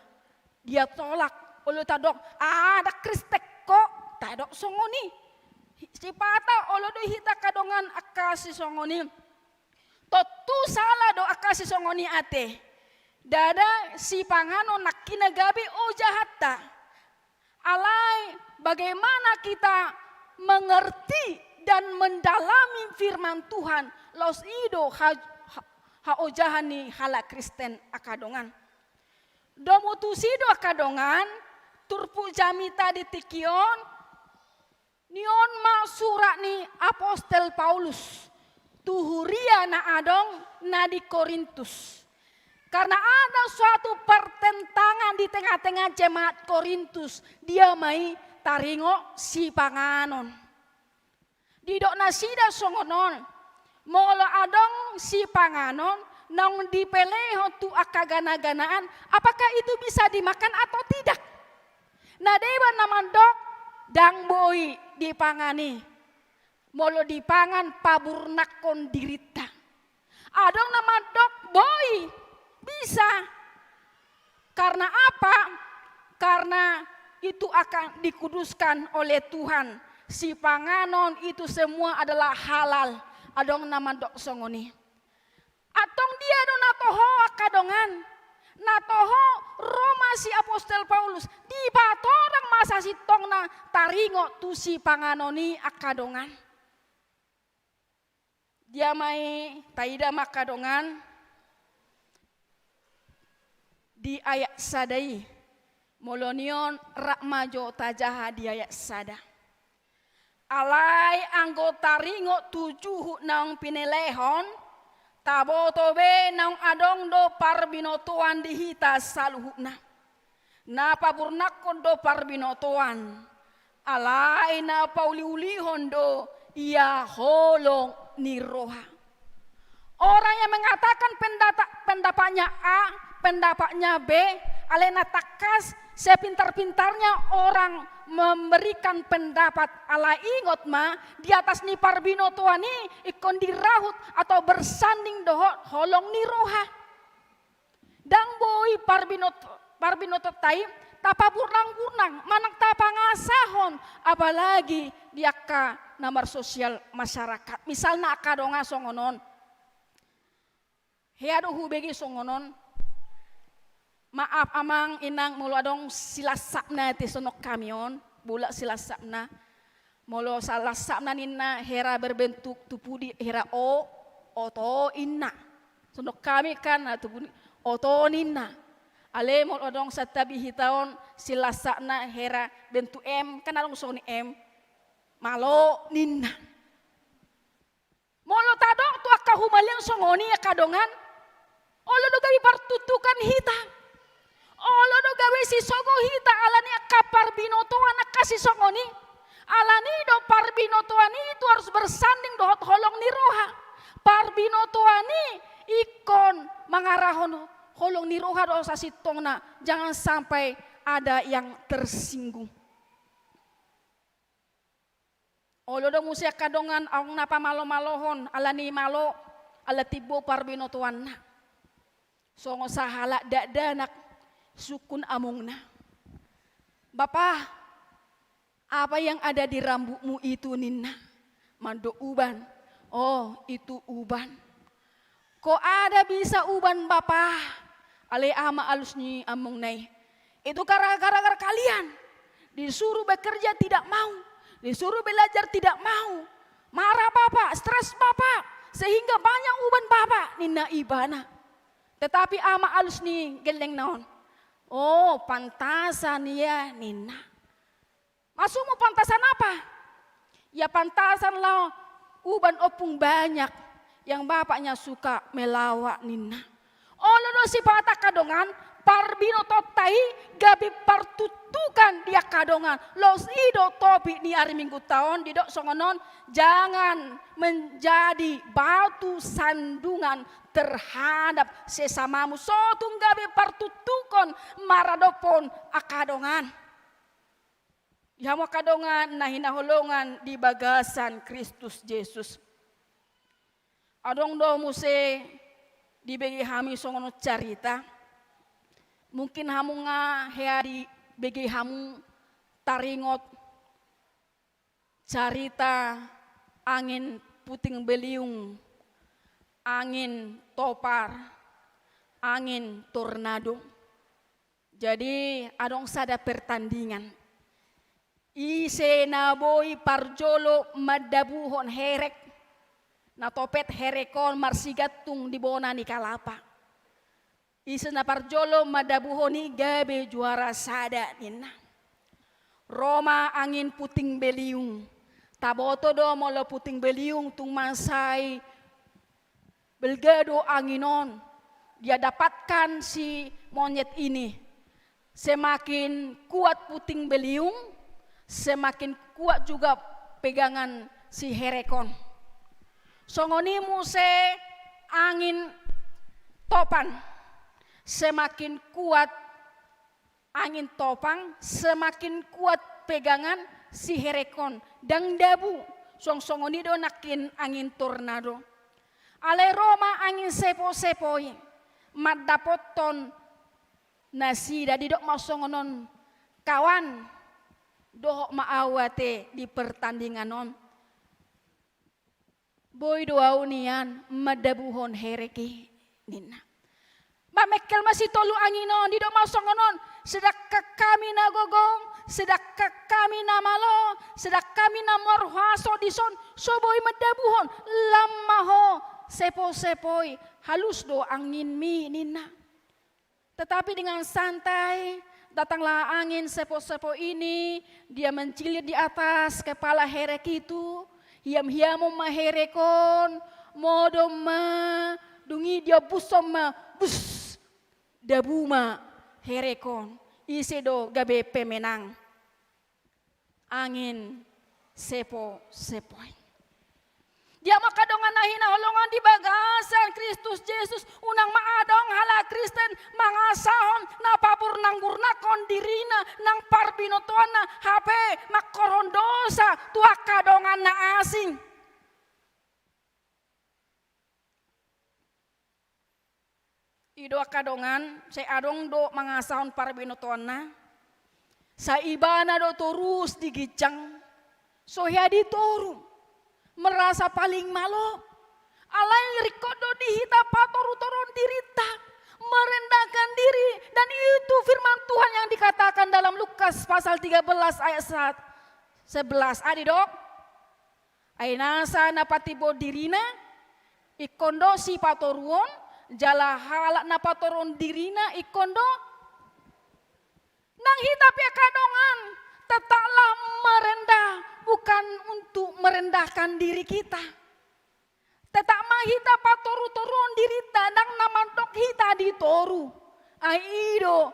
Dia tolak. Olo tadok, "Ah, ndang Kristen ho." Tadok songon i. Sipata olo do hita angka dongan angka sisongon i. Tontu sala do angka sisongon i ate. Ndada sipanganon nangkin na gabe ojahanta. Alai bagaimana kita mengerti dan mendalami firman Tuhan, laos i do ha-, ha-, haojahan ni halak Kristen angka dongan. Domu tusi do angka dongan, turpuk jamita di tingki on, nion ma surat ni apostel Paulus tu huria na adong na di Korintus. Karena ada suatu pertentangan di tengah-tengah jemaat Korintus, dia ma i taringot sipanganon. Didok nasida songon on, molo adong sipanganon naung dipelehon tu angka ganaganaan, apakah itu bisa dimakan atau tidak? Na deba na mandok, ndang boi dipangan i. Molo dipangan paburnakkon dirinta. Adong na mandok boi, bisa. Karena apa? Karena itu akan dikuduskan oleh Tuhan. Sipanganon itu semua adalah halal. Adong na mandok songon i. Antong dia do na toho angka dongan? Na toho ro ma si apostel Paulus, dipatorang ma sasintongna taringot tu sipanganon i angka dongan. Dia ma i taida ma angka dongan di ayat sada i. Molo nion rap ma jo tajaha di ayat sada. Alai anggo taringot tu juhut naung pinelehon, taboto be naung adong do parbinotoan di hita saluhutna. Na paburnakkon do parbinotoan, alai na pauliulihon do ia holong ni roha. Orang yang mengatakan pendata-, pendapatnya A, pendapatnya B, alai na tangkas sepintar-pintarnya orang memberikan pendapat, alai ingot ma, di atas ni parbinotoan i ingkon dirahut atau bersanding dohot holong ni roha. Ndang boi parbinot-, parbinotoanta i tapaburnang-burnang, manang tapangasahon, apalagi di angka na marsosial masyarakat. Misalna angka dongan songon on. Hea do hubege songon on. Maaf amang inang, molo adong silasapna ate songon hami on, bola silasapna. Molo silasapna ninna hera berbentuk tu pudi, hera O, oto ninna. Songon hami kan, na tu pudi, oto ninna. Alai molo adong santabi hita on silasapna hera bentuk M, kan adong songon M. Malo ninna. Molo tadok tu angka humaliang songon i angka dongan, olo do gabe partuktukan hita. Olo do gabe sisogo hita ala ni angka parbinotoan angka sisongon i. Ala ni do parbinotoan i itu harus bersanding dohot holong ni roha. Parbinotoan i ingkon mangarahon holong ni roha do sasintongna, jangan sampai ada yang tersinggung. Olo do muse angka dongan, adong na pamalo-malohon, ala ni malo, ala timbo parbinotoanna. Songon sahalak dakdanak, sungkun amongna. Bapa, apa yang ada di rambutmu itu ninna? Mandok uban. Oh, itu uban. Kok ada bisa uban bapa? Alai aha ma alus ni amongna i? Itu gara-gara kalian. Disuruh bekerja tidak mau, disuruh belajar tidak mau. Marah bapa, stres bapa, sehingga banyak uban bapa ninna ibana. Tetapi aha ma alus ni gellengna on? Oh, pantasan ia ninna. Maksudmu pantasan apa? Ya pantasan laho uban ompung banyak. Yang bapaknya suka melawak ninna. Olo do sipata angka dongan, parbinotoanta i gabe partuktukan di angka dongan. Laos i do topik ni ari Minggunta on, didok songon on, jangan menjadi batu sandungan terhadap sesamamu. So tung gabe partuktukon maradophon angka dongan. Di hamu angka dongan na hinaholongan di bagasan Kristus Jesus. Adong do muse dibege hami songon carita. Mungkin hamu nga hea dibege hamu taringot carita angin puting beliung, angin topar, angin tornado. Jadi adong sada pertandingan. Ise na boi parjolo mandabuhon herek, na topet herek on marsigantung di bona ni kalapa. Ise na parjolo mandabuhon i gabe juara sada ninna. Ro ma angin puting beliung. Taboto do molo puting beliung tung mansai balga do angin on. Dia dapatkan si monyet ini. Semakin kuat puting beliung, semakin kuat juga pegangan si herek on. Songon i muse angin topan, semakin kuat angin topang, semakin kuat pegangan si herek on, ndang dabu. Suang songon i do nangkin angin tornado. Alai ro ma angin sepo-sepo i mandapothon nasida, didok ma songon on, kawan, dohot ma au ate di pertandingan on. Boi do au nian mandabuhon herek i ninna. Mamengkel ma si tolu angin on, didok ma songon on, sedangkan hami na gogong, sedangkan hami na malo, sedangkan hami na marhuaso dison, so boi mandabuhon, lam ma ho sepo-sepo i, halus do anginmi ninna. Tetapi dengan santai, datanglah angin sepo-sepo ini, dia menjelit di atas kepala herek itu, hiam-hiamon ma herek on, modom ma, dung i diombushon ma, bus, dabu ma herek on, ise do gabe pemenang. Angin sepo-sepo i. Dia ma angka dongan na hinaholongan di bagasan Kristus Jesus, unang ma adong halak Kristen mangasahon na paburnang-burnanghon dirina nang parbinotoanna, hape mangkorhon dosa tu angka dongan na asing. I do angka dongan, sai adong do mangasahon parbinotoanna. Sai ibana do torus di ginjang, so hea di toru, merasa paling malo. Alai ringkot do di hita patoru-toruon dirinta, merendahkan diri, dan itu firman Tuhan yang dikatakan dalam Lukas pasal tiga belas ayat sa-, sebelas. Adi dok? Ai nasa na patimbul dirina, ingkon do sipatoruon, jala halak na patoruon dirina, ingkon do. Nang hita pe angka dongan, tetaplah merendah, bukan untuk merendahkan diri kita. Tetap ma hita patoru-toruon dirinta, ndang na mandok hita di toru. Ai i do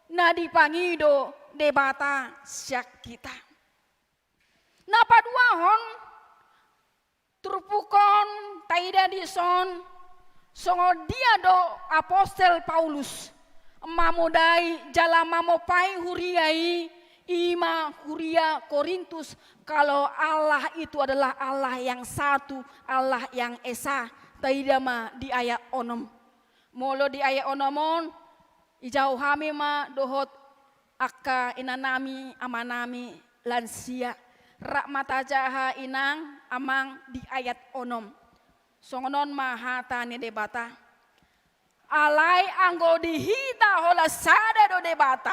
na dipangido Debata sian hita. Na paduahon, turpuk on taida dison, songon dia do apostel Paulus mamodai jala mamompai huria i, i ma huria Korintus, kalau Allah itu adalah Allah yang satu, Allah yang esa. Taida ma di ayat onom. Molo di ayat onom on, ijou hami ma dohot angka inanami, amanami, lansia. Rap ma tajaha inang, amang di ayat onom. Songon on ma hata ni Debata. Alai anggo di hita holan sada do Debata,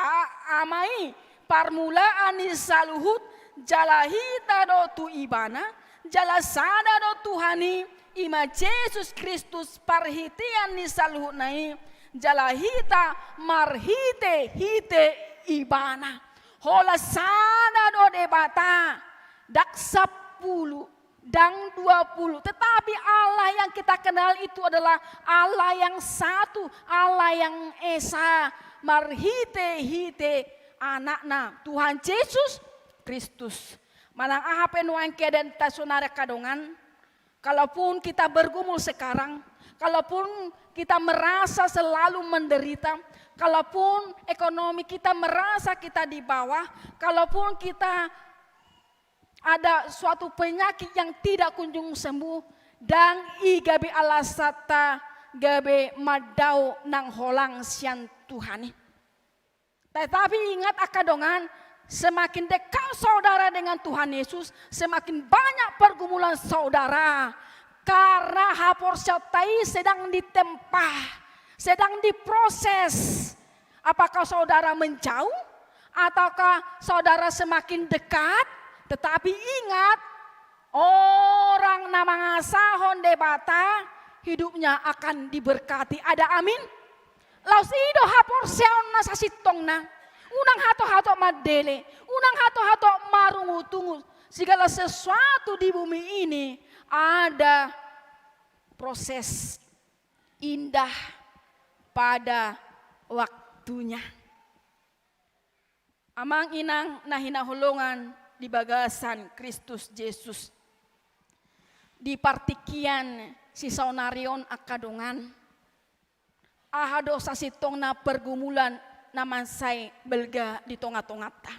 Ama i, parmulaan ni saluhut, jala hita do tu Ibana, jala sada do Tuhan i, i ma Jesus Kristus parhitean ni saluhutna i, jala hita marhite-hite Ibana. Holan sada do Debata, ndang sampulu, Ndang dua puluh, tetapi Allah yang kita kenal itu adalah Allah yang satu, Allah yang esa, marhite-hite Anakna, Tuhan Jesus Kristus. Manang aha pe nuaeng keadaan ta saonari angka dongan, kalaupun kita bergumul sekarang, kalaupun kita merasa selalu menderita, kalaupun ekonomi kita merasa kita di bawah, kalaupun kita ada suatu penyakit yang tidak kunjung sembuh, ndang i gabe alasanta gabe mandao nang holang sian Tuhan i. Tetapi ingat angka dongan, semakin dekat saudara dengan Tuhan Yesus, semakin banyak pergumulan saudara. Karena haporseaonta i sedang ditempa, sedang diproses. Apakah saudara menjauh? Ataukah saudara semakin dekat? Tetapi ingat, orang na mangasahon Debata, hidupnya akan diberkati. Ada amin? Laos i do haporseaonna sasintongna. Unang hatop-hatop mandele, unang hatop-hatop marungut-ungut. Segala sesuatu di bumi ini ada proses indah pada waktunya. Amang inang na hinaholongan di bagasan Kristus Jesus. Di partingkian sisaonari on angka dongan, aha do sasintongna pergumulan na mansai balga di tonga-tonganta?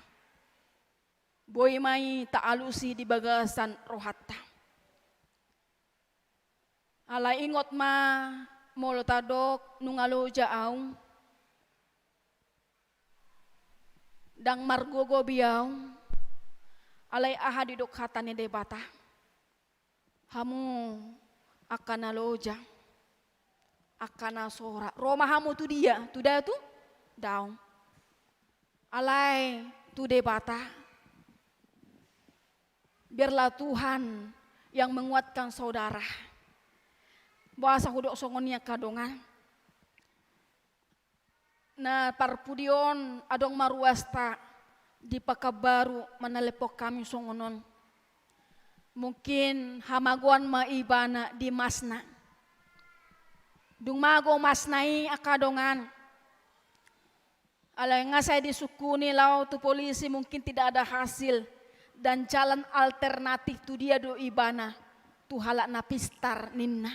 Boi ma i taalusi di bagasan rohanta. Alai ingot ma, molo tadok nunga loja au, ndang margogo be au, alai aha didok hata ni Debata? Hamu angka na loja, angka na sora, ro ma hamu tu dia? Tu Datu? Daong. Alai tu Debata. Biarlah Tuhan yang menguatkan saudara. Boasa hudok songon i angka dongan? Na parpudi on adong ma ruasta di Pekanbaru manalephon hami songon on. Mungkin hamagoan ma ibana di masna. Dung mago masna i angka dongan, alai nga sai disungkuni laho tu polisi, mungkin tidak ada hasil. Dan jalan alternatif tu dia do ibana? Tu halak na pistar ninna.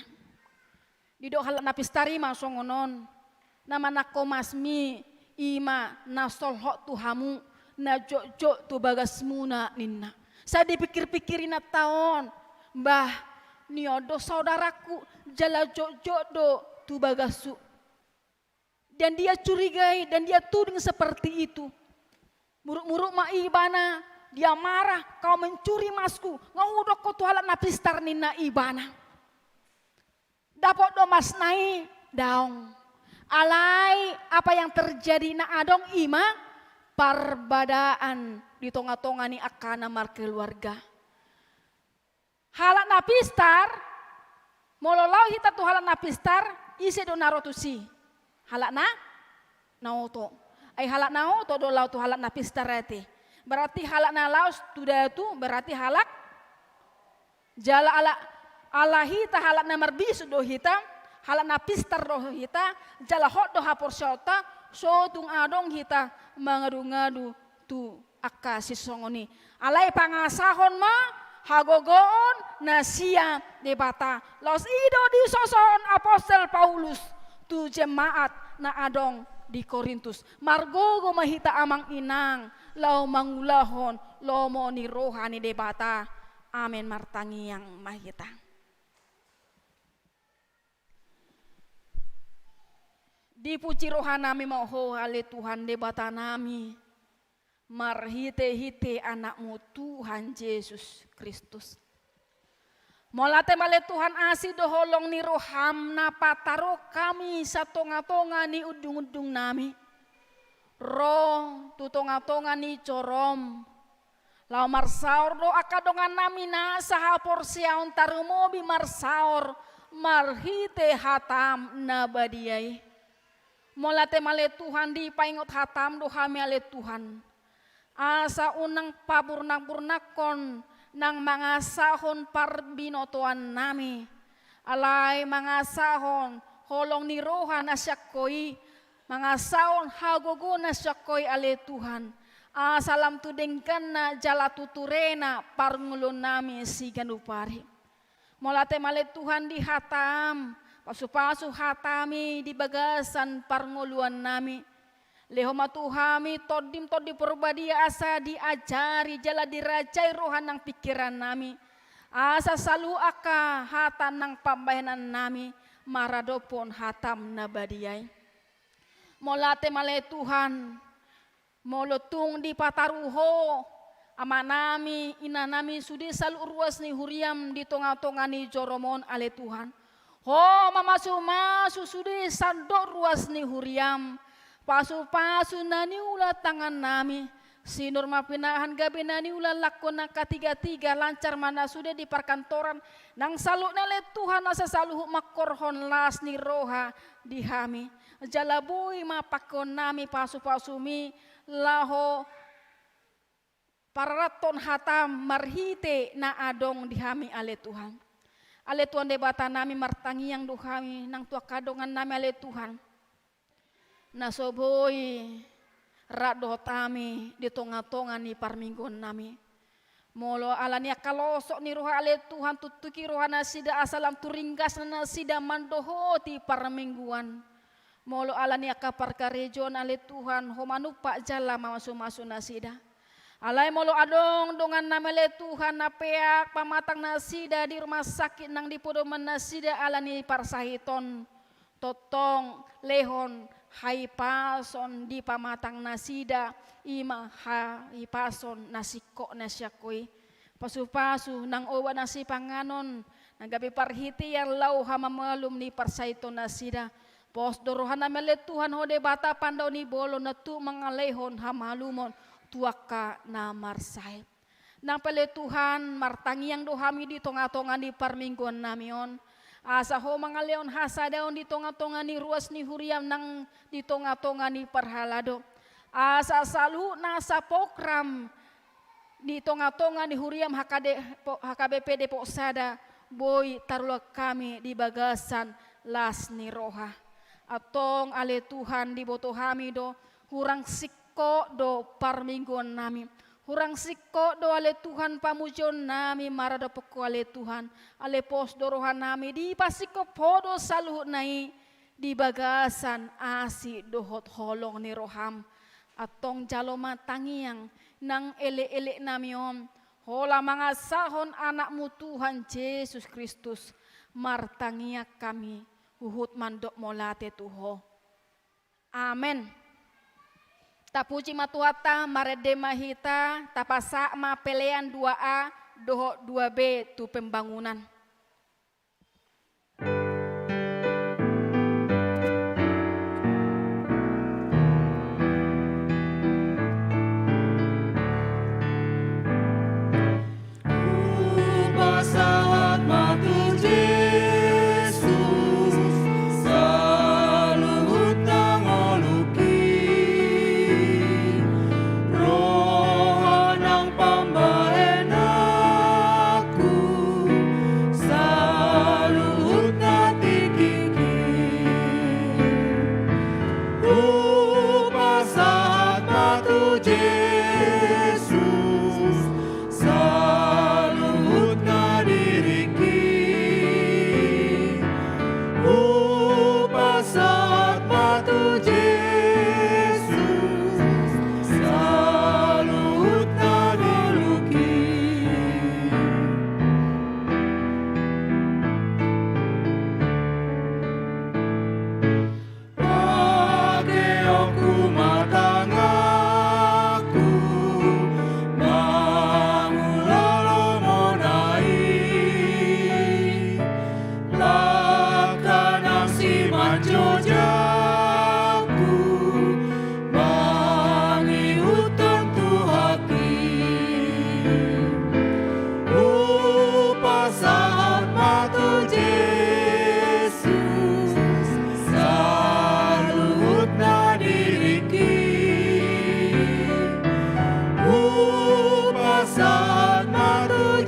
Didok halak na pistar i ma songon on: Na manangko masmi i ma na solhot tu hamu, na jotjot tu bagasmuna, ninna. Sai dipikir-pikir inanta on, bah, ni on do saudaraku, jala jotjot do tu bagashu. Dan dia curigai, dan dia tuding seperti itu. Muruk-muruk ma ibana, dia marah, "Kau mencuri masku, nga hudok ho tu halak na pistar," ninna ibana. Dapot do masna i? Daong. Alai apa yang terjadi na adong i ma parbadaan di tonga-tonga ni angka na markeluarga. Halak na pistar, molo laho hita tu halak na pistar, ise do na ro tusi? Halak na, na oto. Ai halak na oto do laho tu halak na pistar ate. Berarti halak na laos tu datu, berarti halak, jala ala, ala hita halak na marbisuk do hita, halak na pistar do hita, jala hot do haporseaonta, so tung adong hita mangadu-ngadu tu angka sisongon i. Alai pangasahon ma hagogoon na sian Debata. Laos i do disosohon apostel Paulus tu jemaat na adong di Korintus. Margogo ma hita amang inang laho mangulahon lomo ni roha ni Debata. Amen. Martangiang ma hita. Dipuji rohanami ma Ho ale Tuhan Debatanami, marhite-hite Anakmu Tuhan Jesus Kristus. Mauliate ma ale Tuhan asi dohot holong ni roham na pataruhon hami satonga-tonga ni undung-undungnami. Ro tu tonga-tonga ni joroM. Laho marsaor do angka dongannami nasa haporseaon tarumobi marsaor marhite hatam na badia i. Mauliate ma ale Tuhan dipaingot hatam do hami ale Tuhan. Asa unang paburnak-burnakhon nang mangasahon parbinotoannami, alai mangasahon holong ni roha na sian Ho i, mangasahon hagogoon na sian Ho i ale Tuhan, asa lam tu dengganna jala tu turena parngoluonnami siganup ari. Mauliate ma ale Tuhan di hataM, pasupasu hataMi di bagasan parngoluonnami. Lehon ma tu hami TondiM, Tondi Porbadia, asa diajari jala dirajai roha nang pingkirannami, asa saluhut angka hata nang pambahenannami maradophon hataM na badia i. Mauliate ma ale Tuhan, molo tung dipataru Ho amanami, inanami, sude saluhut ruas ni huriaM di tongatonga ni joroM on ale Tuhan. Ho mamasumasu sude sandok ruas ni huriaM, pasupasu na niula tangannami, sinur ma pinahan gabe na niula langkon na katigatiga, lancar ma na sude di parkantoran, nang saluhutna ale Tuhan asa saluhut mangkorhon las ni roha di hami. Jala boi ma pangkeonnami pasupasuMi laho pararathon hataM marhite na adong di hami ale Tuhan. Ale Tuhan Debatanami, martangiang do hami nang tu angka dongannami ale Tuhan, na so boi rap dohot hami di tongatonga ni parmingguonnami. Molo ala ni angka losok ni roha ale Tuhan, tuktuki rohanasida asa lam tu ringgasna nasida mandohoti parmingguan. Molo ala ni angka parkarejoan ale Tuhan, Ho manumpak jala mamasumasu nasida. Alai molo adong dongannami ale Tuhan na peak pamatangnasida di rumah sakit nang di podomannasida ala ni parsahiton, tongtong lehon hahipason di pamatangnasida, i ma hahipason na singkop na sian Ho i. Pasupasu nang obat na sipanganon na gabe parhitean laho mamaluhon ni parsahitonnasida. Pos do rohanami ale Tuhan, Ho Debata pandao ni bolon, na tuk mangalehon hamalumon tu angka na marsahit. Nang pe ale Tuhan, martangiang do hami di tongatonga ni parmingguannami on, asa Ho mangalehon hasadaon di tongatonga ni ruas ni huriaM nang di tongatonga ni parhalado, asa saluhutna saprogram di tongatonga ni huriaM H K D, po-, H K B P Depok Sada boi tarulang hami di bagasan las ni roha. Antong ale Tuhan, diboto hami do, hurang singkop do parmingguannami. Hurang singkop do ale Tuhan pamujionnami maradophon Ho ale Tuhan. Alai pos do rohanami, dipasingkop Ho do saluhutna i di bagasan asi dohot holong ni rohaM. Antong jalo ma tangiang nang elekeleknami on, holan mangasahon AnakMu Tuhan Jesus Kristus, martangiang hami huhut mandok mauliate tu Ho. Amen. Tapuji ma Tuhanta, marende ma hita, tapasahat ma pelean dua A dohot dua B tu pembangunan. Hupasahat ma tu Jesus saluhut na ngolungki, roha nang pambahenanku saluhut na tingkingki. Hupasahat ma tu Jesus saluhutna diringki. Hupasahat ma tu Jesus saluhutna ngolungki. Pangkeonku ma tanganku mangulahon Hona i, langkah nang simanjujungku mangihuthon Tuhanki. Hupasahat ma tu Jesus saluhutna diringki. Hupasahat ma tu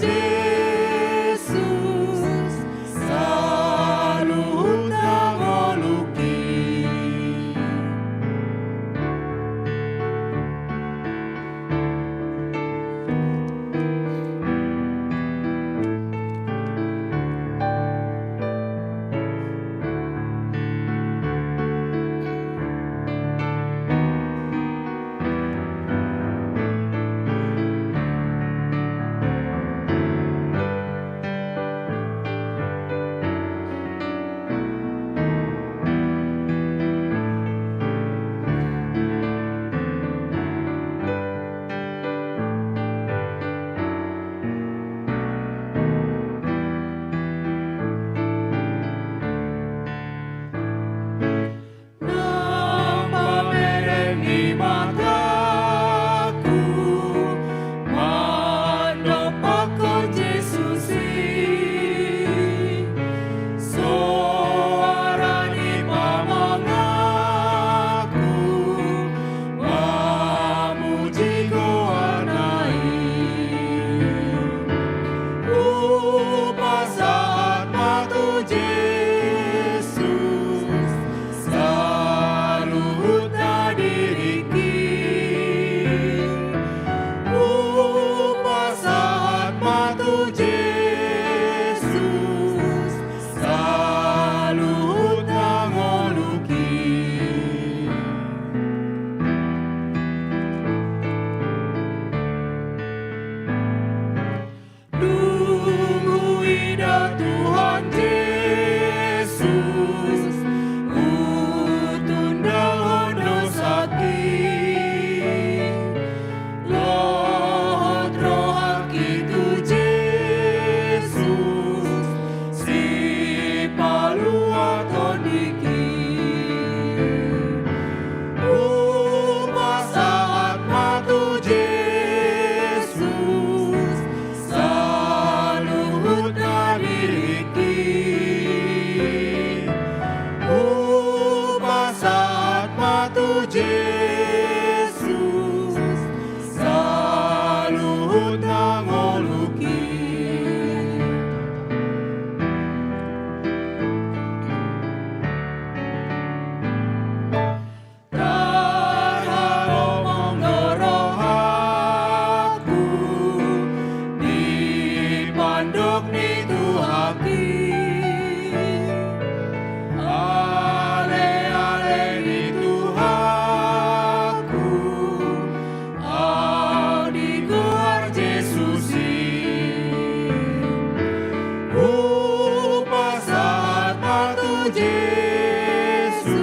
ni Tuhanki. Ale, ale ni Tuhanku, au digoar Jesus i. Hupasahat ma tu Jesus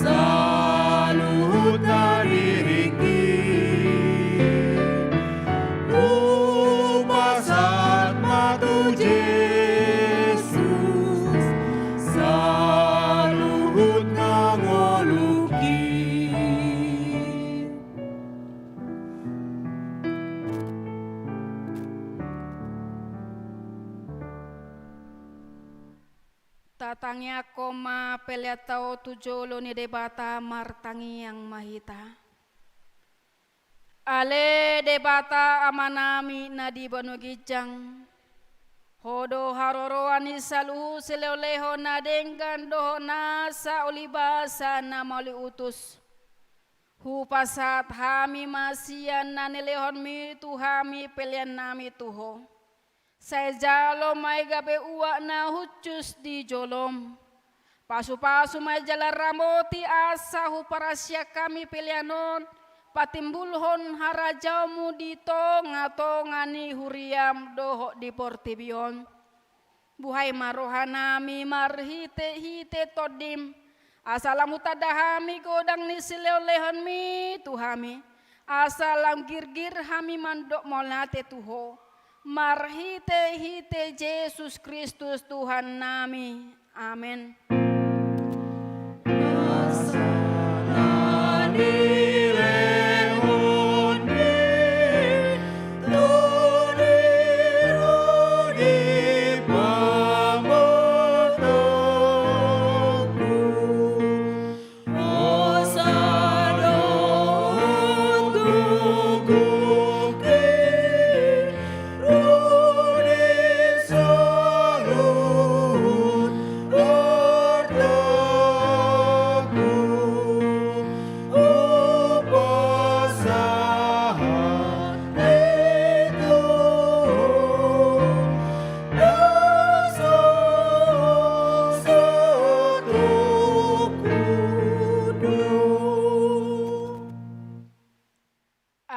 saluhut na diringki. Hupasahat ma tu Jesus saluhut na ngolungki. Tatangiangkon ma pelean ta on tu jolo ni Debata. Martangiang ma hita. Ale Debata Amanami na di banua ginjang, Ho do haroroan ni saluhut silehonlehon na denggan dohot nasa ulibasa na mauliutus. Hupasahat hami ma sian na nilehonmi tu hami peleannami tu Ho. Sai jalo ma i gabe uap na hushus di jolom. Pasupasu ma i jala ramoti asa huparasian hami pelean on patimbulhon harajaonmu di tongatonga ni huriam dohot di portibi on. Buhai ma rohanami marhitehite Tondim, asa lam hutanda hami godang ni silehonlehonmi tu hami, asa lam girgir hami mandok mauliate tu Ho, marhitehite Jesus Kristus Tuhannami. Amen.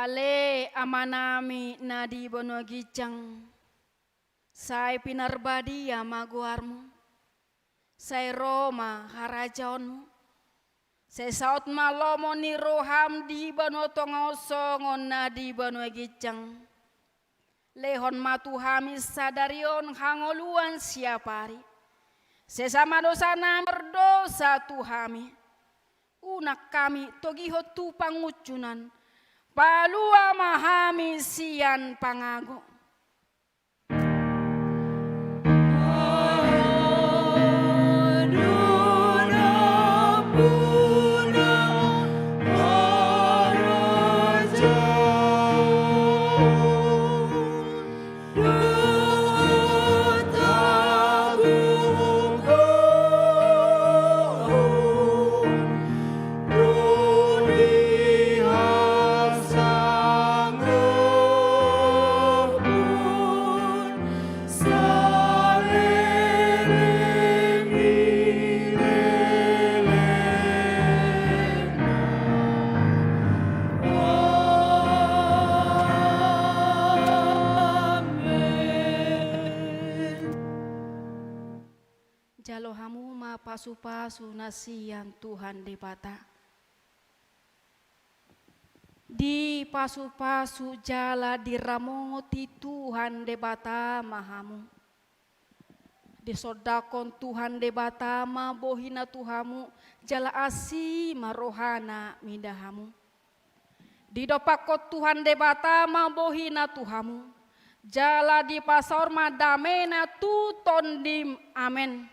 Ale Amanami na di banua ginjang, sai pinarbadia ma goarmu, sai ro ma harajaonmu, sai saut ma lomo ni roham di banua tonga on songon na di banua ginjang. Lehon ma tu hami sadari on hangoluan siapari. Sesa ma dosa nami, mardosa tu hami. Unang hami togihon tu pangunjunan. Palua ma hami sian pangago. Jalo hamu ma pasupasu na sian Tuhan Debata. Dipasupasu jala diramoti Tuhan Debata ma hamu. Disondangkon Tuhan Debata ma bohina tu hamu, jala asi ma rohana mida hamu. Didompakkon Tuhan Debata ma bohina tu hamu, jala dipasaor ma damena tu tondim. Amen.